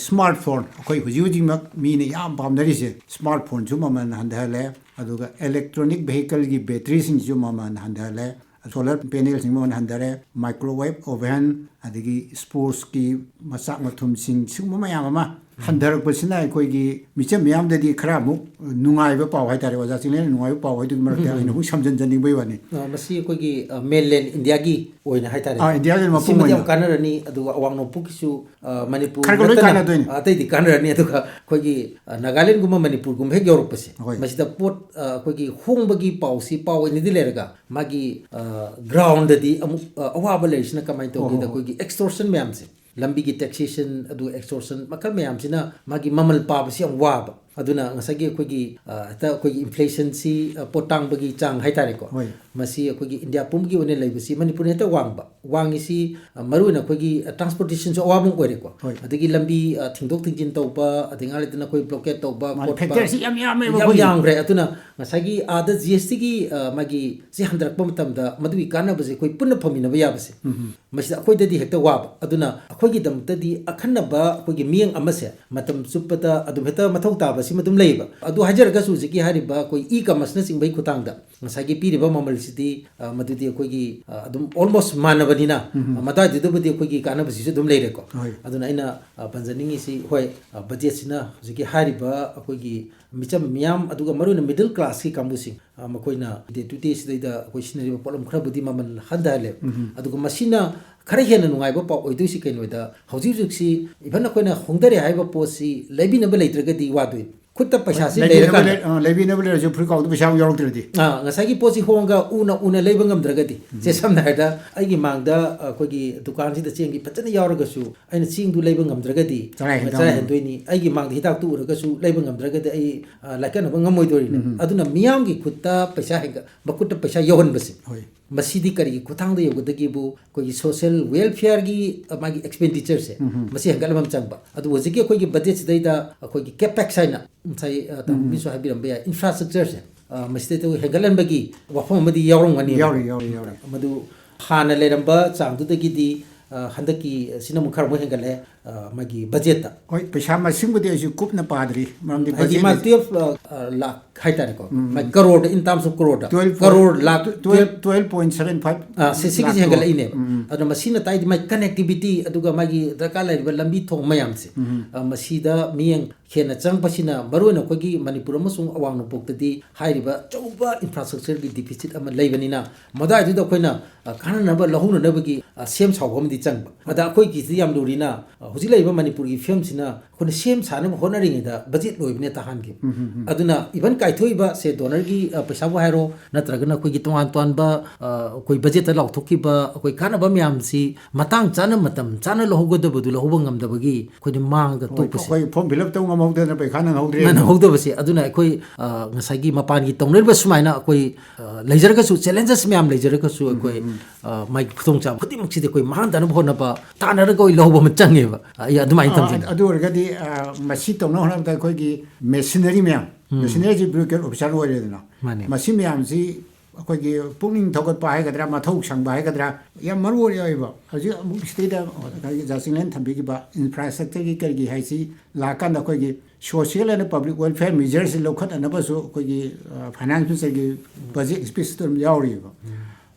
ꯁ꯭ꯃꯥꯔꯠ ꯐꯣꯟ, ꯑꯩꯈꯣꯏ ꯍꯧꯖꯤꯛ ꯍꯧꯖꯤꯛꯃꯛ ꯃꯤꯅ ꯌꯥꯝ ꯄꯥꯝꯅꯔꯤꯁꯦ, ꯁ꯭ꯃꯥꯔꯠ ꯐꯣꯟꯁꯨ ꯃꯃꯜ ꯍꯟꯊꯍꯜꯂꯦ꯫ ꯑꯗꯨꯒ ꯏꯂꯦꯛꯇ꯭ꯔꯣꯅꯤꯛ ꯚꯦꯍꯤꯀꯜꯒꯤ ꯕꯦꯇ꯭ꯔꯤꯁꯤꯡꯁꯨ ꯃꯃꯜ ꯍꯟꯊꯍꯜꯂꯦ꯫ ꯁꯣꯂꯔ ꯄꯦꯅꯦꯜꯁꯤꯡ ꯃꯃꯜ ꯍꯟꯊꯔꯦ꯫ ꯃꯥꯏꯀ꯭ꯔꯣꯋꯦꯕ ꯑꯣꯚꯦꯟ, ꯑꯗꯒꯤ ꯁ꯭ꯄꯣꯔꯠꯁꯀꯤ ꯃꯆꯥꯛ ꯃꯊꯨꯝꯁꯤꯡ, ꯁꯤꯒꯨꯝꯕ ꯃꯌꯥꯝ ꯑꯃ ꯍꯟꯊꯔꯛꯄꯁꯤꯅ ꯑꯩꯈꯣꯏꯒꯤ ꯃꯤꯆꯝ ꯃꯤꯌꯥꯝꯗꯗꯤ ꯈꯔ ꯑꯃꯨꯛ ꯅꯨꯡꯉꯥꯏꯕ ꯄꯥꯎ ꯍꯥꯏꯇꯥꯔꯦ꯫ ꯑꯣꯖꯥ ꯆꯤꯡꯂꯦꯟꯅ ꯅꯨꯡꯉꯥꯏꯕ ꯄꯥꯎ ꯍꯥꯏꯗꯨꯒꯤ ꯃꯔꯛꯇ ꯑꯩꯅ ꯑꯃꯨꯛ ꯁꯝꯖꯤꯟꯖꯅꯤꯡꯕꯒꯤ ꯋꯥꯅꯤ꯫ ꯑ, ꯃꯁꯤ ꯑꯩꯈꯣꯏꯒꯤ, ꯑ, ꯃꯦꯟꯂꯦꯟ ꯏꯟꯗꯤꯌꯥꯒꯤ ꯑꯣꯏꯅ ꯍꯥꯏꯇꯥꯔꯦ꯫ ꯑꯥ, ꯏꯟꯗꯤꯌꯥꯒꯤ ꯃꯐꯝ ꯁꯤꯃꯗꯤ ꯑꯣꯏꯅ ꯌꯥꯝ ꯀꯥꯟꯅꯔꯅꯤ꯫ ꯑꯗꯨꯒ ꯑꯋꯥꯡ ꯅꯣꯡꯄꯣꯛꯀꯤꯁꯨ, ꯑ, ꯃꯅꯤꯄꯨꯔ ꯈꯔ ꯈꯔ ꯂꯣꯏ ꯅꯠꯇꯅ, ꯀꯥꯟꯅꯗꯣꯏꯅꯤ꯫ ꯑ, ꯑꯇꯩꯗꯤ ꯀꯥꯟꯅꯔꯅꯤ꯫ ꯑꯗꯨꯒ ꯑꯩꯈꯣꯏꯒꯤ, ꯑ, ꯅꯥꯒꯥꯂꯦꯟꯒꯨꯝꯕ ꯃꯅꯤꯄꯨꯔꯒꯨꯝꯕ ꯍꯦꯛ ꯌꯧꯔꯛꯄꯁꯦ, ꯍꯣꯏ꯫ ꯃꯁꯤꯗ ꯄꯣꯠ, ꯑ, ꯑꯩꯈꯣꯏꯒꯤ ꯍꯣꯡꯕꯒꯤ ꯄꯥꯎꯁꯤ ꯄꯥꯎ ꯑꯣꯏꯅꯗꯤ ꯂꯩꯔꯒ, ꯃꯥꯒꯤ, ꯑ, ꯒ꯭ꯔꯥꯎꯟꯗꯗꯤ ꯑꯃꯨꯛ, ꯑ, ꯑꯋꯥꯕ ꯂꯩꯔꯤꯁꯤꯅ ꯀꯃꯥꯏꯅ ꯍꯣꯏ, ꯍꯣꯏ, ꯇꯧꯒꯦꯗ, ꯍꯣꯏ꯫ ꯑꯩꯈꯣꯏꯒꯤ ꯑꯦꯛꯁꯇꯣꯔꯁꯟ ꯃꯌꯥꯝꯁꯦ, ꯂꯝꯕꯤꯒꯤ ꯇꯦꯛꯁꯦꯁꯟ, ꯑꯗꯨꯒ ꯑꯦꯛꯁꯇꯣꯔꯁꯟ ꯃꯈꯜ ꯃꯌꯥꯝꯁꯤꯅ ꯃꯥꯒꯤ ꯃꯃꯜ ꯄꯥꯕꯁꯤ ꯌꯥꯝ ꯋꯥꯕ꯫ ꯑꯗꯨꯅ ꯉꯁꯥꯏꯒꯤ ꯑꯩꯈꯣꯏꯒꯤ, ꯑ, ꯍꯦꯛꯇ ꯑꯩꯈꯣꯏꯒꯤ ꯏꯟꯐ꯭ꯂꯦꯁꯟꯁꯤ, ꯑ, ꯄꯣꯠ ꯇꯥꯡꯕꯒꯤ ꯆꯥꯡ ꯍꯥꯏꯇꯥꯔꯦꯀꯣ꯫ ꯍꯣꯏ꯫ ꯃꯁꯤ ꯑꯩꯈꯣꯏꯒꯤ ꯏꯟꯗꯤꯌꯥ ꯄꯨꯝꯕꯒꯤ ꯑꯣꯏꯅ ꯂꯩꯕꯁꯤ ꯃꯅꯤꯄꯨꯔꯅ ꯍꯦꯛꯇ ꯋꯥꯡꯕ꯫ ꯋꯥꯡꯉꯤꯁꯤ, ꯑ, ꯃꯔꯨꯑꯣꯏꯅ ꯑꯩꯈꯣꯏꯒꯤ, ꯑ, ꯇ꯭ꯔꯥꯟꯁꯄꯣꯔꯇꯦꯁꯟꯁꯨ ꯑꯋꯥꯕ ꯑꯃ ꯑꯣꯏꯔꯦꯀꯣ꯫ ꯍꯣꯏ꯫ ꯑꯗꯒꯤ ꯂꯝꯕꯤ, ꯑ, ꯊꯤꯡꯗꯣꯛ ꯊꯤꯡꯖꯤꯟ ꯇꯧꯕ, ꯑꯗꯩ ꯉꯥꯏꯍꯥꯛ ꯂꯩꯇꯅ ꯑꯩꯈꯣꯏ ꯕ꯭ꯂꯣꯀꯦꯠ ꯇꯧꯕ ꯃꯥꯅꯤ, ꯈꯣꯠꯄ ꯐꯦꯛꯇꯔꯁꯤ ꯌꯥꯝ ꯌꯥꯝꯃꯦꯕ ꯌꯥꯝ ꯑꯩꯈꯣꯏꯒꯤ꯫ ꯌꯥꯝꯈ꯭ꯔꯦ꯫ ꯑꯗꯨꯅ ꯉꯁꯥꯏꯒꯤ ꯑꯥꯗ ꯖꯤ ꯑꯦꯁ ꯇꯤꯒꯤ, ꯑ, ꯃꯥꯒꯤ ꯁꯤ ꯍꯟꯊꯔꯛꯄ ꯃꯇꯝꯗ ꯃꯗꯨꯒꯤ ꯀꯥꯟꯅꯕꯁꯦ ꯑꯩꯈꯣꯏ ꯄꯨꯟꯅ ꯐꯪꯃꯤꯟꯅꯕ ꯌꯥꯕꯁꯦ, ꯎꯝ꯫ ꯃꯁꯤꯗ ꯑꯩꯈꯣꯏꯗꯗꯤ ꯍꯦꯛꯇ ꯋꯥꯕ꯫ ꯑꯗꯨꯅ ꯑꯩꯈꯣꯏꯒꯤꯗꯃꯛꯇꯗꯤ ꯑꯈꯟꯅꯕ ꯑꯩꯈꯣꯏꯒꯤ ꯃꯤꯠꯌꯦꯡ ꯑꯃꯁꯦ ꯃꯇꯝ ꯆꯨꯞꯄꯗ ꯑꯗꯨꯝ ꯍꯦꯛꯇ ꯃꯊꯧ ꯇꯥꯕꯁꯤꯃ ꯑꯗꯨꯝ ꯂꯩꯌꯦꯕ꯫ ꯑꯗꯨ ꯍꯥꯏꯖꯔꯒꯁꯨ ꯍꯧꯖꯤꯛꯀꯤ ꯍꯥꯏꯔꯤꯕ ꯑꯩꯈꯣꯏ ꯏ ꯀꯃꯔꯁꯅꯆꯤꯡꯕꯒꯤ ꯈꯨꯠꯊꯥꯡꯗ ꯉꯁꯥꯏꯒꯤ ꯄꯤꯔꯤꯕ ꯃꯃꯜꯁꯤꯗꯤ, ꯑ, ꯃꯗꯨꯗꯤ ꯑꯩꯈꯣꯏꯒꯤ, ꯑ, ꯑꯗꯨꯝ almost ꯃꯥꯟꯅꯕꯅꯤꯅ, ꯎꯝ꯫ ꯑ, ꯃꯗꯥꯏꯗꯨꯗꯕꯨꯗꯤ ꯑꯩꯈꯣꯏꯒꯤ ꯀꯥꯟꯅꯕꯁꯤꯁꯨ ꯑꯗꯨꯝ ꯂꯩꯔꯦꯀꯣ꯫ ꯍꯣꯏ꯫ ꯑꯗꯨꯅ ꯑꯩꯅ, ꯑ, ꯄꯟꯖꯅꯤꯡꯉꯤꯁꯤ, ꯍꯣꯏ, ꯑ, ꯕꯖꯦꯠꯁꯤꯅ ꯍꯧꯖꯤꯛꯀꯤ ꯍꯥꯏꯔꯤꯕ ꯑꯩꯈꯣꯏꯒꯤ ꯃꯤꯆꯝ ꯃꯤꯌꯥꯝ, ꯑꯗꯨꯒ ꯃꯔꯨꯑꯣꯏꯅ ꯃꯤꯗꯜ ꯀ꯭ꯂꯥꯁꯀꯤ ꯀꯥꯡꯕꯨꯁꯤꯡ, ꯑ, ꯃꯈꯣꯏꯅ ꯗꯦ ꯇꯨ ꯗꯦ ꯁꯤꯗꯩꯗ ꯑꯩꯈꯣꯏ ꯁꯤꯖꯤꯟꯅꯔꯤꯕ ꯄꯣꯠꯂꯝ ꯈꯔꯕꯨꯗꯤ ꯃꯃꯜ ꯍꯟꯊꯍꯜꯂꯦ꯫ ꯎꯝ꯫ ꯑꯗꯨꯒ ꯃꯁꯤꯅ ꯈꯔ ꯍꯦꯟꯅ ꯅꯨꯡꯉꯥꯏꯕ ꯄꯥꯎ ꯑꯣꯏꯗꯣꯏꯁꯤ ꯀꯩꯅꯣꯗ, ꯍꯧꯖꯤꯛ ꯍꯧꯖꯤꯛꯁꯤ even ꯑꯩꯈꯣꯏꯅ ꯍꯣꯡꯊꯔꯦ ꯍꯥꯏꯕ ꯄꯣꯠꯁꯤ ꯂꯩꯕꯤꯅꯕ ꯂꯩꯇ꯭ꯔꯒꯗꯤ ꯋꯥꯗꯣꯏꯅꯤ꯫ ꯈꯨꯠꯇ ꯄꯩꯁꯥꯁꯤ ꯂꯩꯕꯤꯅꯕ ꯂꯩꯔꯀꯥꯟꯗ꯫ ꯂꯩ-, ꯑ, ꯂꯩꯕꯤꯅꯕ ꯂꯩꯔꯁꯨ ꯐꯨꯔꯤꯠ ꯈꯥꯎꯗ ꯄꯩꯁꯥ ꯑꯃꯨꯛ ꯌꯥꯎꯔꯛꯇ꯭ꯔꯗꯤ꯫ ꯑꯥ, ꯉꯁꯥꯏꯒꯤ ꯄꯣꯠꯁꯤ ꯍꯣꯡꯉꯒ ꯎꯅ ꯎꯅ ꯂꯩꯕ ꯉꯝꯗ꯭ꯔꯒꯗꯤ, ꯎꯝ꯫ ꯁꯦ ꯁꯝꯅ ꯍꯥꯏꯔꯕꯗ ꯑꯩꯒꯤ ꯃꯥꯡꯗ ꯑꯩꯈꯣꯏꯒꯤ ꯗꯨꯀꯥꯟꯁꯤꯗ ꯆꯦꯡꯗꯤ ꯐꯖꯅ ꯌꯥꯎꯔꯒꯁꯨ ꯑꯩꯅ ꯆꯦꯡꯗꯨ ꯂꯩꯕ ꯉꯝꯗ꯭ꯔꯒꯗꯤ ꯆꯔꯥ ꯍꯦꯟꯗꯣꯏꯅꯤ꯫ ꯆꯔꯥ ꯍꯦꯟꯗꯣꯏꯅꯤ꯫ ꯑꯩꯒꯤ ꯃꯥꯡꯗ ꯍꯤꯗꯥꯛꯇꯨ ꯎꯔꯒꯁꯨ ꯂꯩꯕ ꯉꯝꯗ꯭ꯔꯒꯗꯤ ꯑꯩ, ꯑ, ꯂꯥꯏꯀꯠꯅꯕ ꯉꯝꯃꯣꯏꯗꯣꯔꯤꯅꯦ꯫ ꯎꯝ꯫ ꯑꯗꯨꯅ ꯃꯤꯌꯥꯝꯒꯤ ꯈꯨꯠꯇ ꯄꯩꯁꯥ ꯍꯦꯟꯒꯠ-, ꯃꯈꯨꯠꯇ ꯄꯩꯁꯥ ꯌꯧꯍꯟꯕꯁꯦ꯫ ꯍꯣꯏ꯫ ꯃꯁꯤꯗꯤ ꯀꯔꯤꯒꯤ ꯈꯨꯠꯊꯥꯡꯗ ꯌꯧꯒꯗꯒꯦꯕꯨ, ꯑꯩꯈꯣꯏꯒꯤ ꯁꯣꯁꯤꯌꯦꯜ ꯋꯦꯜꯐꯤꯌꯔꯒꯤ, ꯑ, ꯃꯥꯒꯤ ꯑꯦꯛꯁꯄꯦꯟꯗꯤꯆꯔꯁꯦ, ꯎꯝ꯫ ꯃꯁꯤ ꯍꯦꯟꯒꯠꯍꯟꯕ ꯑꯃ ꯆꯪꯕ꯫ ꯑꯗꯨꯕꯨ ꯍꯧꯖꯤꯛꯀꯤ ꯑꯩꯈꯣꯏꯒꯤ ꯕꯖꯦꯠꯁꯤꯗꯩꯗ ꯑꯩꯈꯣꯏꯒꯤ ꯀꯦꯄꯦꯛꯁ ꯍꯥꯏꯅ ꯉꯁꯥꯏ, ꯑ, ꯇꯥꯃꯣ ꯎꯝ꯫ ꯃꯤꯁꯨ ꯍꯥꯏꯕꯤꯔꯝꯕ ꯌꯥꯏ, ꯏꯟꯐ꯭ꯔꯥꯁ꯭ꯇ꯭ꯔꯛꯆꯔꯁꯦ, ꯑ, ꯃꯁꯤꯗꯩꯗ ꯍꯦꯟꯒꯠꯍꯟꯕꯒꯤ ꯋꯥꯐꯝ ꯑꯃꯗꯤ ꯌꯥꯎꯔꯝꯒꯅꯤ꯫ ꯌꯥꯎꯔꯤ, ꯌꯥꯎꯔꯤ, ꯌꯥꯎꯔꯤ꯫ ꯃꯗꯨ ꯍꯥꯟꯅ ꯂꯩꯔꯝꯕ ꯆꯥꯡꯗꯨꯗꯒꯤꯗꯤ, ꯑ, ꯍꯟꯗꯛꯀꯤ ꯑꯁꯤꯅ ꯑꯃꯨꯛ ꯈꯔ ꯑꯃꯨꯛ ꯍꯦꯟꯒꯠꯂꯦ, ꯑ, ꯃꯥꯒꯤ ꯕꯖꯦꯠꯇ꯫ ꯍꯣꯏ, ꯄꯩꯁꯥ ꯃꯁꯤꯡꯕꯨꯗꯤ ꯑꯩꯁꯨ ꯀꯨꯞꯅ ꯄꯥꯗ꯭ꯔꯤ, ꯃꯔꯝꯗꯤ ꯍꯥꯏꯗꯤ ꯃꯥ ꯕꯖꯦꯠ ꯇꯨꯌꯦꯜꯐ, ꯑ, ꯑ, ꯂꯥꯈ ꯍꯥꯏꯇꯥꯔꯦꯀꯣ꯫ ꯃꯥ ꯀꯔꯣꯔꯗ, in terms of ꯀꯔꯣꯔꯗ꯫ twelve crore lakh twelve, twelve point seven five ꯑ, ꯁꯤ, ꯁꯤꯒꯤꯁꯦ ꯂꯥꯈꯇꯣ꯫ ꯍꯦꯟꯒꯠꯂꯛꯏꯅꯦꯕ꯫ ꯎꯝ, ꯎꯝ꯫ ꯑꯗꯨꯅ ꯃꯁꯤꯅ ꯇꯥꯛꯏꯗꯤ ꯃꯥꯒꯤ connectivity, ꯑꯗꯨꯒ ꯃꯥꯒꯤ ꯗꯔꯀꯥꯔ ꯂꯩꯔꯤꯕ ꯂꯝꯕꯤ ꯊꯣꯡ ꯃꯌꯥꯝꯁꯦ, ꯑ, ꯃꯁꯤꯗ ꯃꯤꯠꯌꯦꯡ ꯍꯦꯟꯅ ꯆꯪꯕꯁꯤꯅ, ꯃꯔꯨꯑꯣꯏꯅ ꯑꯩꯈꯣꯏꯒꯤ ꯃꯅꯤꯄꯨꯔ ꯑꯃꯁꯨꯡ ꯑꯋꯥꯡ ꯅꯣꯡꯄꯣꯛꯇꯗꯤ ꯍꯥꯏꯔꯤꯕ ꯑꯆꯧꯕ ꯏꯟꯐ꯭ꯔꯥꯁ꯭ꯇ꯭ꯔꯛꯆꯔꯒꯤ ꯗꯤꯐꯤꯁꯤꯠ ꯑꯃ ꯂꯩꯕꯅꯤꯅ, ꯃꯗꯥꯏꯗꯨꯗ ꯑꯩꯈꯣꯏꯅ, ꯑ, ꯀꯥꯟꯅꯅꯕ ꯂꯧꯍꯧꯅꯅꯕꯒꯤ, ꯑ, ꯁꯦꯝ ꯁꯥꯕ ꯑꯃꯗꯤ ꯆꯪꯕ꯫ ꯑꯗ ꯑꯩꯈꯣꯏꯒꯤꯁꯤꯗꯤ ꯌꯥꯝ ꯂꯨꯔꯤꯅ, ꯑ, ꯍꯧꯖꯤꯛ ꯂꯩꯔꯤꯕ ꯃꯅꯤꯄꯨꯔꯒꯤ ꯐꯤꯕꯝꯁꯤꯅ ꯑꯩꯈꯣꯏꯅ ꯁꯦꯝ ꯁꯥꯅꯕ ꯍꯣꯠꯅꯔꯤꯉꯩꯗ ꯕꯖꯦꯠ ꯂꯣꯏꯕꯅ ꯍꯦꯛꯇ ꯍꯥꯟꯈꯤꯕ꯫ ꯑꯗꯨꯅ ꯏꯚꯟ ꯀꯥꯏꯊꯣꯛꯏꯕ ꯁꯦ ꯗꯣꯅꯔꯒꯤ, ꯑ, ꯄꯩꯁꯥꯕꯨ ꯍꯥꯏꯔꯣ, ꯅꯠꯇ꯭ꯔꯒꯅ ꯑꯩꯈꯣꯏꯒꯤ ꯇꯣꯉꯥꯟ ꯇꯣꯉꯥꯟꯕ, ꯑ, ꯑꯩꯈꯣꯏ ꯕꯖꯦꯠꯇ ꯂꯥꯎꯊꯣꯛꯈꯤꯕ ꯑꯩꯈꯣꯏ ꯀꯥꯟꯅꯕ ꯃꯌꯥꯝꯁꯤ ꯃꯇꯥꯡ ꯆꯥꯅ, ꯃꯇꯝ ꯆꯥꯅ ꯂꯧꯍꯧꯒꯗꯕꯗꯨ ꯂꯧꯍꯧꯕ ꯉꯝꯗꯕꯒꯤ ꯑꯩꯈꯣꯏꯅ ꯃꯥꯡꯉꯒ ꯇꯣꯛꯄꯁꯦ꯫ ꯑꯩꯈꯣꯏ ꯐꯣꯔꯝ ꯐꯤꯜ ꯑꯞ ꯇꯧ ꯉꯝꯍꯧꯗꯗꯅ ꯄꯩꯈꯥ ꯅꯪꯍꯧꯗ꯭ꯔꯦ꯫ ꯅꯪꯍꯧꯗꯕꯁꯦ꯫ ꯑꯗꯨꯅ ꯑꯩꯈꯣꯏ, ꯑ, ꯉꯁꯥꯏꯒꯤ ꯃꯄꯥꯟꯒꯤ ꯇꯧꯅꯔꯤꯕ ꯁꯨꯃꯥꯏꯅ ꯑꯩꯈꯣꯏ, ꯑ, ꯂꯩꯖꯔꯒꯁꯨ, ꯆꯦꯂꯦꯟꯖꯦꯁ ꯃꯌꯥꯝ ꯂꯩꯖꯔꯒꯁꯨ, ꯑꯩꯈꯣꯏ, ꯑ, ꯃꯥꯒꯤ ꯈꯨꯗꯣꯡꯆꯥꯕ ꯈꯨꯗꯤꯡꯃꯛꯁꯤꯗꯤ ꯑꯩꯈꯣꯏ ꯃꯥꯡꯍꯟꯗꯅꯕ ꯍꯣꯠꯅꯕ, ꯇꯥꯟꯅꯔꯒ ꯑꯣꯏ ꯂꯧꯕ ꯑꯃ ꯆꯪꯉꯦꯕ꯫ ꯑꯩ ꯑꯗꯨꯃꯥꯏꯅ ꯑ, ꯊꯝꯖꯅꯤꯡꯉꯤ꯫ ꯑꯗꯨ ꯑꯣꯏꯔꯒꯗꯤ, ꯑ, ꯃꯁꯤ ꯇꯧꯅꯕ ꯍꯣꯠꯅꯕꯗ ꯑꯩꯈꯣꯏꯒꯤ ꯃꯦꯁꯤꯅꯔꯤ ꯃꯌꯥꯝ, ꯃꯦꯁꯤꯅꯔꯤꯁꯤ ꯕ꯭ꯌꯨꯔꯣꯀ꯭ꯔꯦꯠ ꯑꯣꯐꯤꯁꯥꯔ ꯑꯣꯏꯔꯦꯗꯅ꯫ ꯃꯥꯅꯦ꯫ ꯃꯁꯤ ꯃꯌꯥꯝꯁꯤ ꯑꯩꯈꯣꯏꯒꯤ ꯄꯨꯛꯅꯤꯡ ꯊꯧꯒꯠꯄ ꯍꯥꯏꯒꯗ꯭ꯔꯥ, ꯃꯊꯧ ꯁꯪꯕ ꯍꯥꯏꯒꯗ꯭ꯔꯥ, ꯌꯥꯝ ꯃꯔꯨ ꯑꯣꯏꯕ꯫ ꯍꯧꯖꯤꯛ ꯑꯃꯨꯛ ꯁꯤꯗꯩꯗ ꯉꯁꯥꯏꯒꯤ ꯖꯥ ꯆꯤꯡꯂꯦꯟ ꯊꯝꯕꯤꯈꯤꯕ ꯏꯟꯐ꯭ꯔꯥꯁ꯭ꯇ꯭ꯔꯛꯆꯔꯒꯤ ꯀꯔꯤꯒꯤ ꯍꯥꯏꯁꯤ ꯂꯥꯛꯀꯥꯟꯗ ꯑꯩꯈꯣꯏꯒꯤ social and public welfare measureꯁꯤ ꯂꯧꯈꯠꯅꯅꯕꯁꯨ ꯑꯩꯈꯣꯏꯒꯤ, ꯑ, ꯐꯥꯏꯅꯥꯟꯁ ꯃꯤꯅꯤꯁꯇꯔꯒꯤ ꯕꯖꯦꯠ ꯁ꯭ꯄꯤꯆꯇ ꯑꯗꯨꯝ ꯌꯥꯎꯔꯤꯕ꯫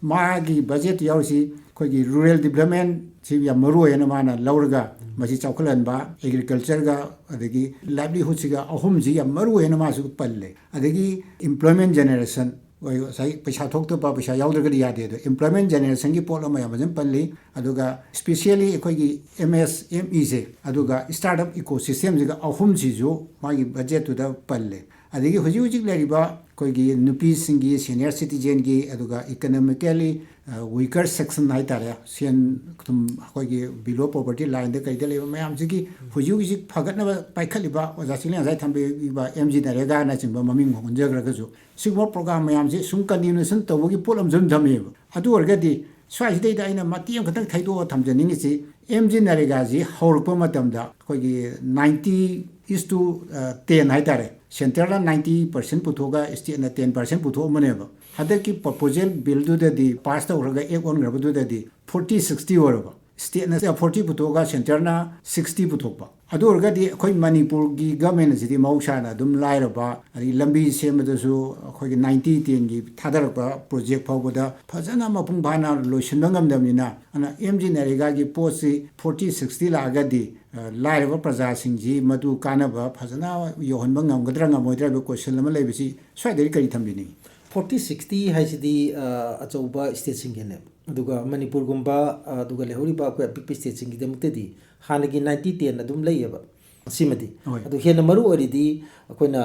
ꯃꯥꯒꯤ ꯕꯖꯦꯠ ꯌꯥꯎꯔꯤꯁꯤ ꯑꯩꯈꯣꯏꯒꯤ ꯔꯨꯔꯦꯜ ꯗꯤꯕ꯭ꯂꯞꯃꯦꯟꯁꯤ ꯌꯥꯝ ꯃꯔꯨ ꯑꯣꯏꯅ ꯃꯥꯅ ꯂꯧꯔꯒ ꯃꯁꯤ ꯆꯥꯎꯈꯠꯍꯟꯕ, ꯑꯦꯒ꯭ꯔꯤꯀꯜꯆꯔꯒ ꯑꯗꯒꯤ ꯂꯥꯏꯚꯂꯤꯍꯨꯗꯁꯤꯒ ꯑꯍꯨꯝꯁꯤ ꯌꯥꯝ ꯃꯔꯨ ꯑꯣꯏꯅ ꯃꯥꯁꯨ ꯄꯜꯂꯦ꯫ ꯑꯗꯒꯤ employment generation, ꯉꯁꯥꯏ ꯄꯩꯁꯥ ꯊꯣꯛꯇꯕ, ꯄꯩꯁꯥ ꯌꯥꯎꯗ꯭ꯔꯒꯗꯤ ꯌꯥꯗꯦ꯫ ꯑꯗꯣ employment generationꯒꯤ ꯄꯣꯠ ꯑꯃ ꯌꯥꯝ ꯐꯖꯅ ꯄꯜꯂꯤ꯫ ꯑꯗꯨꯒ specially ꯑꯩꯈꯣꯏꯒꯤ MSMEꯁꯦ, ꯑꯗꯨꯒ startup ecosystemꯁꯤꯒ ꯑꯍꯨꯝꯁꯤꯁꯨ ꯃꯥꯒꯤ ꯕꯖꯦꯠꯇꯨꯗ ꯄꯜꯂꯦ꯫ ꯑꯗꯒꯤ ꯍꯧꯖꯤꯛ ꯍꯧꯖꯤꯛ ꯂꯩꯔꯤꯕ ꯑꯩꯈꯣꯏꯒꯤ ꯅꯨꯄꯤꯁꯤꯡꯒꯤ, senior citizenꯒꯤ, ꯑꯗꯨꯒ economically, ꯑ, weaker section ꯍꯥꯏꯇꯥꯔꯦ, ꯁꯦꯟ ꯊꯨꯝ ꯑꯩꯈꯣꯏꯒꯤ below poverty lineꯗ ꯀꯩꯗ ꯂꯩꯕ ꯃꯌꯥꯝꯁꯤꯒꯤ ꯍꯧꯖꯤꯛ ꯍꯧꯖꯤꯛ ꯐꯒꯠꯅꯕ ꯄꯥꯏꯈꯠꯂꯤꯕ ꯑꯣꯖꯥ ꯆꯤꯡꯂꯦꯟ ꯉꯁꯥꯏ ꯊꯝꯕꯤꯕ MGNREGAꯅꯆꯤꯡꯕ ꯃꯃꯤꯡ ꯑꯣꯟꯖꯈ꯭ꯔꯒꯁꯨ, ꯁꯤꯒꯨꯝꯕ program ꯃꯌꯥꯝꯁꯤ ꯁꯨꯝ continuation ꯇꯧꯕꯒꯤ ꯄꯣꯠ ꯑꯃꯁꯨ ꯑꯗꯨꯝ ꯊꯝꯃꯦꯕ꯫ ꯑꯗꯨ ꯑꯣꯏꯔꯒꯗꯤ ꯁ꯭ꯋꯥꯏꯁꯤꯗꯩꯗ ꯑꯩꯅ ꯃꯇꯦꯛ ꯑꯃꯈꯛꯇꯪ ꯊꯩꯗꯣꯛꯑ ꯊꯝꯖꯅꯤꯡꯉꯤꯁꯤ, MGNREGAꯁꯤ ꯍꯧꯔꯛꯄ ꯃꯇꯝꯗ ꯑꯩꯈꯣꯏꯒꯤ ninety is to ten ꯍꯥꯏꯇꯥꯔꯦ, ꯁꯦꯟꯇꯔꯅ ninety percent ꯄꯨꯊꯣꯛꯑꯒ ꯁ꯭ꯇꯦꯠꯅ ten percent ꯄꯨꯊꯣꯛꯑꯝꯕꯅꯦꯕ꯫ ꯍꯟꯗꯛꯀꯤ ꯄ꯭ꯔꯣꯄꯣꯖꯦꯜ ꯕꯤꯜꯗꯨꯗꯗꯤ, ꯄꯥꯁ ꯇꯧꯈ꯭ꯔꯒ ꯑꯦꯛ ꯑꯣꯟꯈ꯭ꯔꯕꯗꯨꯗꯗꯤ forty sixty ꯑꯣꯏꯔꯕ꯫ ꯁ꯭ꯇꯦꯠꯅ forty ꯄꯨꯊꯣꯛꯑꯒ ꯁꯦꯟꯇꯔꯅ sixty ꯄꯨꯊꯣꯛꯄ꯫ ꯑꯗꯨ ꯑꯣꯏꯔꯒꯗꯤ ꯑꯩꯈꯣꯏ ꯃꯅꯤꯄꯨꯔꯒꯤ ꯒꯚꯔꯟꯃꯦꯟ ꯑꯁꯤꯗꯤ ꯃꯍꯧꯁꯥꯅ ꯑꯗꯨꯝ ꯂꯥꯏꯔꯕ, ꯑꯗꯒꯤ ꯂꯝꯕꯤ ꯁꯦꯝꯕꯗꯁꯨ ꯑꯩꯈꯣꯏꯒꯤ ninety ten ꯒꯤ ꯊꯥꯗꯔꯛꯄ ꯄ꯭ꯔꯣꯖꯦꯛ ꯐꯥꯎꯕꯗ ꯐꯖꯅ ꯃꯄꯨꯡ ꯐꯥꯅ ꯂꯣꯏꯁꯤꯟꯕ ꯉꯝꯗꯕꯅꯤꯅ, ꯑꯗꯨꯅ ꯑꯦꯝ ꯖꯤ ꯅꯔꯦꯒꯥꯒꯤ ꯄꯣꯠꯁꯤ forty sixty ꯂꯥꯛꯑꯒꯗꯤ, ꯑ, ꯂꯥꯏꯔꯕ ꯄ꯭ꯔꯖꯥꯁꯤꯡꯁꯤ ꯃꯗꯨ ꯀꯥꯟꯅꯕ ꯐꯖꯅ ꯌꯧꯍꯟꯕ ꯉꯝꯒꯗ꯭ꯔꯥ ꯉꯝꯃꯣꯏꯗ꯭ꯔꯥ ꯍꯥꯏꯕ ꯀꯣꯏꯁꯟ ꯑꯃ ꯂꯩꯕꯁꯤ ꯁ꯭ꯋꯥꯏꯗꯒꯤ ꯀꯔꯤ ꯊꯝꯕꯤꯅꯤꯡꯉꯤ? Forty sixty ꯍꯥꯏꯁꯤꯗꯤ, ꯑ, ꯑꯆꯧꯕ ꯁ꯭ꯇꯦꯠꯁꯤꯡꯒꯤꯅꯦ꯫ ꯑꯗꯨꯒ ꯃꯅꯤꯄꯨꯔꯒꯨꯝꯕ, ꯑ, ꯑꯗꯨꯒ ꯂꯩꯍꯧꯔꯤꯕ ꯑꯩꯈꯣꯏ ꯑꯄꯤꯛꯄ ꯁ꯭ꯇꯦꯠꯁꯤꯡꯒꯤꯗꯃꯛꯇꯗꯤ ꯍꯥꯟꯅꯒꯤ ninety ten ꯑꯗꯨꯝ ꯂꯩꯌꯦꯕ꯫ ꯁꯤꯃꯗꯤ꯫ ꯍꯣꯏ꯫ ꯑꯗꯨ ꯍꯦꯟꯅ ꯃꯔꯨ ꯑꯣꯏꯔꯤꯗꯤ ꯑꯩꯈꯣꯏꯅ,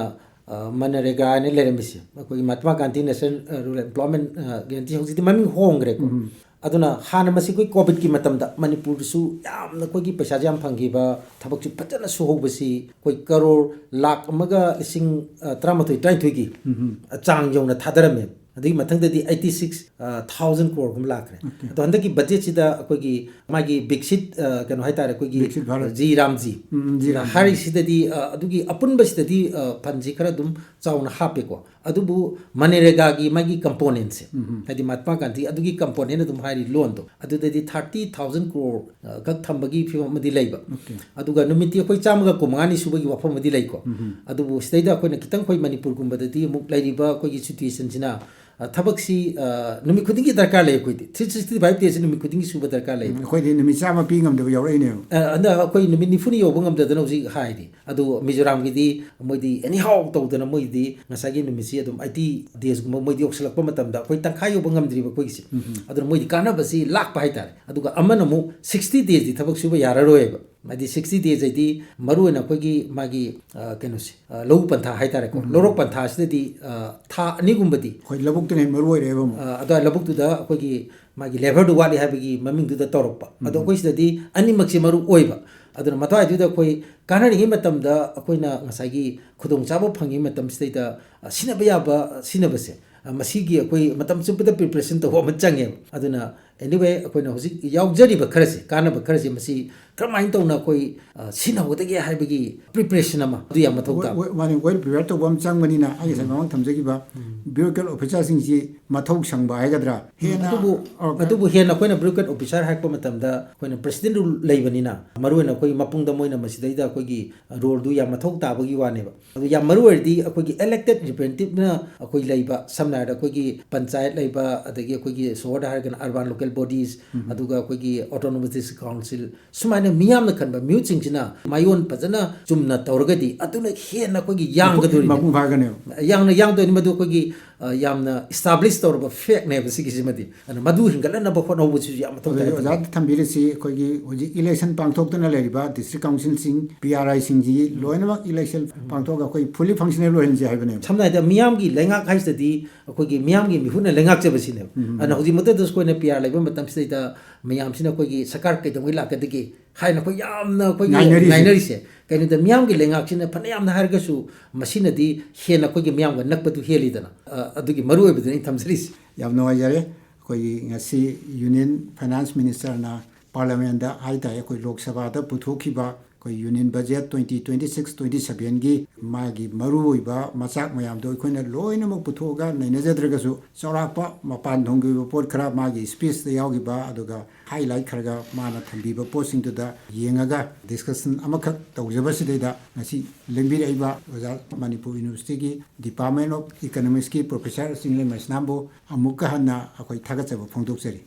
ꯑ, ꯃꯅꯔꯦꯒꯥ ꯍꯥꯏꯅ ꯂꯩꯔꯝꯃꯤꯁꯦ, ꯑꯩꯈꯣꯏꯒꯤ ꯃꯍꯥꯇꯃꯥ ꯒꯥꯟꯙꯤ ꯅꯦꯁꯅꯦꯜ, ꯑ, ꯔꯨꯔꯦꯜ ꯑꯦꯝꯄ꯭ꯂꯣꯏꯃꯦꯟ, ꯑ, ꯒꯦꯔꯦꯟꯇꯤ, ꯍꯧꯖꯤꯛꯇꯤ ꯃꯃꯤꯡ ꯍꯣꯡꯈ꯭ꯔꯦꯀꯣ꯫ ꯑꯗꯨꯅ ꯍꯥꯟꯅ ꯃꯁꯤ ꯑꯩꯈꯣꯏ ꯀꯣꯚꯤꯗꯀꯤ ꯃꯇꯝꯗ ꯃꯅꯤꯄꯨꯔꯗꯁꯨ ꯌꯥꯝꯅ ꯑꯩꯈꯣꯏꯒꯤ ꯄꯩꯁꯥꯁꯦ ꯌꯥꯝ ꯐꯪꯈꯤꯕ, ꯊꯕꯛꯁꯨ ꯐꯖꯅ ꯁꯨꯍꯧꯕꯁꯤ ꯑꯩꯈꯣꯏ ꯀꯔꯣꯔ ꯂꯥꯈ ꯑꯃꯒ ꯂꯤꯁꯤꯡ, ꯑ, ꯇꯔꯥꯃꯥꯊꯣꯏ, ꯇꯔꯥꯅꯤꯊꯣꯏꯒꯤ ꯆꯥꯡ ꯌꯧꯅ ꯊꯥꯗꯔꯝꯃꯦ꯫ ꯑꯗꯨꯒꯤ ꯃꯊꯪꯗꯗꯤ eighty six thousand crore ꯒꯨꯝꯕ ꯂꯥꯛꯈ꯭ꯔꯦ꯫ ꯑꯗꯣ ꯍꯟꯗꯛꯀꯤ ꯕꯖꯦꯠꯁꯤꯗ ꯑꯩꯈꯣꯏꯒꯤ ꯃꯥꯒꯤ ꯕꯤꯛꯁꯤꯠ, ꯑ, ꯀꯩꯅꯣ ꯍꯥꯏꯇꯥꯔꯦ, ꯑꯩꯈꯣꯏꯒꯤ ꯕꯤꯛꯁꯤꯠ ꯚꯥꯔꯠ꯫ ꯖꯤ ꯔꯥꯝꯖꯤ ꯎꯝ, ꯖꯤ ꯔꯥꯝꯖꯤ꯫ ꯍꯥꯏꯔꯤꯁꯤꯗꯗꯤ, ꯑ, ꯑꯗꯨꯒꯤ ꯑꯄꯨꯟꯕꯁꯤꯗꯗꯤ, ꯑ, ꯐꯟꯁꯤ ꯈꯔ ꯑꯗꯨꯝ ꯆꯥꯎꯅ ꯍꯥꯞꯄꯦꯀꯣ꯫ ꯑꯗꯨꯕꯨ ꯃꯅꯔꯦꯒꯥꯒꯤ ꯃꯥꯒꯤ ꯀꯝꯄꯣꯅꯦꯟꯁꯦ, ꯍꯥꯏꯗꯤ ꯃꯍꯥꯇꯃꯥ ꯒꯥꯟꯙꯤ ꯑꯗꯨꯒꯤ ꯀꯝꯄꯣꯅꯦꯟ ꯑꯗꯨꯝ ꯍꯥꯏꯔꯤ ꯂꯣꯟꯗꯣ, ꯑꯗꯨꯗꯗꯤ thirty thousand crore, ꯑ, ꯈꯛ ꯊꯝꯕꯒꯤ ꯐꯤꯕꯝ ꯑꯃꯗꯤ ꯂꯩꯕ꯫ ꯑꯗꯨꯒ ꯅꯨꯃꯤꯠꯇꯤ ꯑꯩꯈꯣꯏ ꯆꯥꯝꯃꯒ ꯀꯨꯟꯃꯉꯥꯅꯤ ꯁꯨꯕꯒꯤ ꯋꯥꯐꯝ ꯑꯃꯗꯤ ꯂꯩꯀꯣ꯫ ꯑꯗꯨꯕꯨ ꯁꯤꯗꯩꯗ ꯑꯩꯈꯣꯏꯅ ꯈꯤꯇꯪ, ꯑꯩꯈꯣꯏ ꯃꯅꯤꯄꯨꯔꯒꯨꯝꯕꯗꯗꯤ ꯑꯃꯨꯛ ꯂꯩꯔꯤꯕ ꯑꯩꯈꯣꯏꯒꯤ ꯁꯤꯆꯨꯋꯦꯁꯟꯁꯤꯅ, ꯑ, ꯊꯕꯛꯁꯤ, ꯑ, ꯅꯨꯃꯤꯠ ꯈꯨꯗꯤꯡꯒꯤ ꯗꯔꯀꯥꯔ ꯂꯩ꯫ ꯑꯩꯈꯣꯏꯗꯤ three sixty five days ꯅꯨꯃꯤꯠ ꯈꯨꯗꯤꯡꯒꯤ ꯁꯨꯕ ꯗꯔꯀꯥꯔ ꯂꯩ꯫ ꯑꯩꯈꯣꯏꯗꯤ ꯅꯨꯃꯤꯠ ꯆꯥꯝꯃ ꯄꯤ ꯉꯝꯗꯕ ꯌꯥꯎꯔꯛꯏꯅꯦꯕ꯫ ꯑ, ꯍꯟꯗꯛ ꯑꯩꯈꯣꯏ ꯅꯨꯃꯤꯠ ꯅꯤꯐꯨꯅꯤ ꯌꯧꯕ ꯉꯝꯗꯗꯅ ꯍꯧꯖꯤꯛ ꯍꯥꯏꯔꯤ꯫ ꯑꯗꯨ ꯃꯤꯖꯣꯔꯥꯝꯒꯤꯗꯤ ꯃꯣꯏꯗꯤ anyhow ꯇꯧꯗꯅ ꯃꯣꯏꯗꯤ ꯉꯁꯥꯏꯒꯤ ꯅꯨꯃꯤꯠꯁꯤ ꯑꯗꯨꯝ eighty days ꯒꯨꯝꯕ ꯃꯣꯏꯗꯤ ꯌꯧꯁꯤꯜꯂꯛꯄ ꯃꯇꯝꯗ ꯑꯩꯈꯣꯏ ꯇꯪꯈꯥꯏ ꯌꯧꯕ ꯉꯝꯗ꯭ꯔꯤꯕ ꯑꯩꯈꯣꯏꯒꯤꯁꯦ꯫ ꯑꯗꯨꯅ ꯃꯣꯏꯗꯤ ꯀꯥꯟꯅꯕꯁꯤ ꯂꯥꯛꯄ ꯍꯥꯏꯇꯥꯔꯦ꯫ ꯑꯗꯨꯒ ꯑꯃꯅ ꯑꯃꯨꯛ sixty days ꯗꯤ ꯊꯕꯛ ꯁꯨꯕ ꯌꯥꯔꯔꯣꯏꯕ꯫ ꯍꯥꯏꯗꯤ sixty days ꯍꯥꯏꯗꯤ ꯃꯔꯨꯑꯣꯏꯅ ꯑꯩꯈꯣꯏꯒꯤ ꯃꯥꯒꯤ, ꯑ, ꯀꯩꯅꯣꯁꯦ, ꯑ, ꯂꯧꯎ ꯄꯟꯊꯥ ꯍꯥꯏꯇꯥꯔꯦꯀꯣ꯫ ꯂꯧꯔꯣꯛ ꯄꯟꯊꯥꯁꯤꯗꯗꯤ, ꯑ, ꯊꯥ ꯑꯅꯤꯒꯨꯝꯕꯗꯤ, ꯑꯩꯈꯣꯏ ꯂꯧꯕꯨꯛꯇꯅ ꯍꯦꯟꯅ ꯃꯔꯨ ꯑꯣꯏꯔꯦꯕ ꯑꯃꯨꯛ꯫ ꯑ, ꯑꯗꯨꯋꯥꯏ ꯂꯧꯕꯨꯛꯇꯨꯗ ꯑꯩꯈꯣꯏꯒꯤ ꯃꯥꯒꯤ ꯂꯦꯕꯔꯗꯨ ꯋꯥꯠꯂꯤ ꯍꯥꯏꯕꯒꯤ ꯃꯃꯤꯡꯗꯨꯗ ꯇꯧꯔꯛꯄ꯫ ꯑꯗꯣ ꯑꯩꯈꯣꯏ ꯁꯤꯗꯗꯤ ꯑꯅꯤꯃꯛꯁꯦ ꯃꯔꯨ ꯑꯣꯏꯕ꯫ ꯑꯗꯨꯅ ꯃꯗꯨꯋꯥꯏꯗꯨꯗ ꯑꯩꯈꯣꯏ ꯀꯥꯟꯅꯔꯤꯉꯩ ꯃꯇꯝꯗ ꯑꯩꯈꯣꯏꯅ ꯉꯁꯥꯏꯒꯤ ꯈꯨꯗꯣꯡꯆꯥꯕ ꯐꯪꯉꯤꯉꯩ ꯃꯇꯝꯁꯤꯗꯩꯗ, ꯑ, ꯁꯤꯖꯤꯟꯅꯕ ꯌꯥꯕ ꯁꯤꯖꯤꯟꯅꯕꯁꯦ, ꯑ, ꯃꯁꯤꯒꯤ ꯑꯩꯈꯣꯏ ꯃꯇꯝ ꯆꯨꯞꯄꯗ preparation ꯇꯧꯕ ꯑꯃ ꯆꯪꯉꯦꯕ꯫ ꯑꯗꯨꯅ Anyway, ꯑꯩꯈꯣꯏꯅ ꯍꯧꯖꯤꯛ ꯌꯥꯎꯖꯔꯤꯕ ꯈꯔꯁꯤ, ꯀꯥꯟꯅꯕ ꯈꯔꯁꯤ, ꯃꯁꯤ ꯀꯔꯝꯍꯥꯏꯅ ꯇꯧꯅ ꯑꯩꯈꯣꯏ, ꯑ, ꯁꯤꯖꯤꯟꯅꯍꯧꯒꯗꯒꯦ ꯍꯥꯏꯕꯒꯤ preparation ꯑꯃ ꯑꯗꯨ ꯌꯥꯝ ꯃꯊꯧ ꯇꯥꯕ꯫ ꯋꯦ-, ꯋꯦ-, ꯃꯥꯅꯤ, well prepare ꯇꯧꯕ ꯑꯃ ꯆꯪꯕꯅꯤꯅ, ꯑꯩ ꯉꯁꯥꯏ ꯎꯝ꯫ ꯃꯃꯥꯡ ꯊꯝꯖꯈꯤꯕ ꯎꯝ꯫ bureaucrat officerꯁꯤꯡꯁꯤ ꯃꯊꯧ ꯁꯪꯕ ꯍꯥꯏꯒꯗ꯭ꯔꯥ? ꯎꯝ, ꯍꯦꯟꯅ ꯑꯗꯨꯕꯨ, ꯑꯣ, ꯑꯗꯨꯕꯨ ꯍꯦꯟꯅ ꯑꯩꯈꯣꯏꯅ bureaucrat officer ꯍꯥꯏꯔꯛꯄ ꯃꯇꯝꯗ ꯑꯩꯈꯣꯏꯅ president ꯂꯩꯕꯅꯤꯅ, ꯃꯔꯨꯑꯣꯏꯅ ꯑꯩꯈꯣꯏꯒꯤ ꯃꯄꯨꯡꯗ ꯃꯣꯏꯅ ꯃꯁꯤꯗꯩꯗ ꯑꯩꯈꯣꯏꯒꯤ roleꯗꯨ ꯌꯥꯝ ꯃꯊꯧ ꯇꯥꯕꯒꯤ ꯋꯥꯅꯦꯕ꯫ ꯑꯗꯨ ꯌꯥꯝ ꯃꯔꯨ ꯑꯣꯏꯔꯗꯤ ꯑꯩꯈꯣꯏꯒꯤ elected representativeꯅ ꯑꯩꯈꯣꯏ ꯂꯩꯕ, ꯁꯝꯅ ꯍꯥꯏꯔꯕꯗ ꯑꯩꯈꯣꯏꯒꯤ ꯄꯟꯆꯥꯌꯠ ꯂꯩꯕ, ꯑꯗꯒꯤ ꯑꯩꯈꯣꯏꯒꯤ ꯁꯣꯍꯣꯔꯗ ꯍꯥꯏꯔꯒꯅ urban local bodies, ꯎꯝ꯫ ꯑꯗꯨꯒ ꯑꯩꯈꯣꯏꯒꯤ autonomous district council, ꯁꯨꯃꯥꯏꯅ ꯃꯤꯌꯥꯝꯅ ꯈꯟꯕ ꯃꯤꯍꯨꯠꯁꯤꯡꯁꯤꯅ ꯃꯥꯏꯑꯣꯟ ꯐꯖꯅ ꯆꯨꯝꯅ ꯇꯧꯔꯒꯗꯤ ꯑꯗꯨꯅ ꯍꯦꯟꯅ ꯑꯩꯈꯣꯏꯒꯤ ꯌꯥꯡꯒꯗꯣꯔꯤꯅꯤ꯫ ꯃꯄꯨꯡ ꯐꯥꯒꯅꯦꯕ꯫ ꯌꯥꯡꯅ ꯌꯥꯡꯗꯣꯏꯅꯤ, ꯃꯗꯨ ꯑꯩꯈꯣꯏꯒꯤ, ꯑ, ꯌꯥꯝꯅ establish ꯇꯧꯔꯕ factꯅꯦꯕ ꯁꯤꯒꯤꯁꯤꯃꯗꯤ꯫ ꯑꯗꯨꯅ ꯃꯗꯨ ꯍꯦꯟꯒꯠꯍꯟꯅꯕ ꯍꯣꯠꯅꯍꯧꯕꯁꯤꯁꯨ ꯌꯥꯝ ꯃꯊꯧ ꯑꯗꯨꯗꯤ ꯇꯥꯏ꯫ ꯑꯣꯖꯥ ꯊꯝꯕꯤꯔꯤꯁꯤ ꯑꯩꯈꯣꯏꯒꯤ ꯍꯧꯖꯤꯛ election ꯄꯥꯡꯊꯣꯛꯇꯨꯅ ꯂꯩꯔꯤꯕ district councilꯁꯤꯡ, PRIꯁꯤꯡꯁꯤ ꯂꯣꯏꯅꯃꯛ election ꯄꯥꯡꯊꯣꯛꯑꯒ ꯑꯩꯈꯣꯏ fully functional ꯑꯣꯏꯍꯟꯁꯦ ꯍꯥꯏꯕꯅꯦꯕ꯫ ꯁꯝꯅ ꯍꯥꯏꯔꯕꯗ ꯃꯤꯌꯥꯝꯒꯤ ꯂꯩꯉꯥꯛ ꯍꯥꯏꯁꯤꯗꯗꯤ ꯑꯩꯈꯣꯏꯒꯤ ꯃꯤꯌꯥꯝꯒꯤ ꯃꯤꯍꯨꯠꯅ ꯂꯩꯉꯥꯛꯆꯕꯁꯤꯅꯦꯕ꯫ ꯎꯝ꯫ ꯑꯗꯨꯅ ꯍꯧꯖꯤꯛ ꯃꯛꯇꯗꯁꯨ ꯑꯩꯈꯣꯏꯅ PR ꯂꯩꯕ ꯃꯇꯝꯁꯤꯗꯩꯗ ꯃꯌꯥꯝꯁꯤꯅ ꯑꯩꯈꯣꯏꯒꯤ ꯁꯔꯀꯥꯔ ꯀꯩꯗꯧꯉꯩ ꯂꯥꯛꯀꯗꯒꯦ ꯍꯥꯏꯅ ꯑꯩꯈꯣꯏ ꯌꯥꯝꯅ ꯑꯩꯈꯣꯏꯒꯤ ꯉꯥꯏꯅꯔꯤꯁꯦ꯫ ꯉꯥꯏꯅꯔꯤꯁꯦ꯫ ꯀꯩꯅꯣꯗ ꯃꯤꯌꯥꯝꯒꯤ ꯂꯩꯉꯥꯛꯁꯤꯅ ꯐꯅ ꯌꯥꯝꯅ ꯍꯥꯏꯔꯒꯁꯨ ꯃꯁꯤꯅꯗꯤ ꯍꯦꯟꯅ ꯑꯩꯈꯣꯏꯒꯤ ꯃꯤꯌꯥꯝꯒ ꯅꯛꯄꯗꯨ ꯍꯦꯜꯂꯤꯗꯅ꯫ ꯑ, ꯑꯗꯨꯒꯤ ꯃꯔꯨ ꯑꯣꯏꯕꯗꯨꯅꯤ ꯑꯩꯅ ꯊꯝꯖꯔꯤꯁꯦ꯫ ꯌꯥꯝ ꯅꯨꯡꯉꯥꯏꯖꯔꯦ꯫ ꯑꯩꯈꯣꯏꯒꯤ ꯉꯁꯤ Union Finance Ministerꯅ Parliamentꯇ ꯍꯥꯏ ꯇꯥꯔꯦ, ꯑꯩꯈꯣꯏ ꯂꯣꯛ ꯁꯚꯥꯗ ꯄꯨꯊꯣꯛꯈꯤꯕ ꯑꯩꯈꯣꯏ Union Budget twenty twenty-six twenty-sevenꯒꯤ ꯃꯥꯒꯤ ꯃꯔꯨꯑꯣꯏꯕ ꯃꯆꯥꯛ ꯃꯌꯥꯝꯗꯣ ꯑꯩꯈꯣꯏꯅ ꯂꯣꯏꯅꯃꯛ ꯄꯨꯊꯣꯛꯑꯒ ꯅꯩꯅꯖꯗ꯭ꯔꯒꯁꯨ, ꯆꯥꯎꯔꯥꯛꯄ ꯃꯄꯥꯟ ꯊꯣꯡꯒꯤ ꯑꯣꯏꯕ ꯄꯣꯠ ꯈꯔ ꯃꯥꯒꯤ speechꯇ ꯌꯥꯎꯈꯤꯕ, ꯑꯗꯨꯒ highlight ꯈꯔꯒ ꯃꯥꯅ ꯊꯝꯕꯤꯕ ꯄꯣꯠꯁꯤꯡꯗꯨꯗ ꯌꯦꯡꯉꯒ discussion ꯑꯃꯈꯛ ꯇꯧꯖꯕꯁꯤꯗꯩꯗ ꯉꯁꯤ ꯂꯦꯡꯕꯤꯔꯛꯏꯕ ꯑꯣꯖꯥ, Manipur Universityꯒꯤ Department of Economicsꯀꯤ professor ꯆꯤꯡꯂꯦꯝ ꯃꯩꯁꯅꯥꯝꯕꯨ ꯑꯃꯨꯛꯀ ꯍꯟꯅ ꯑꯩꯈꯣꯏ ꯊꯥꯒꯠꯆꯕ ꯐꯣꯡꯗꯣꯛꯆꯔꯤ꯫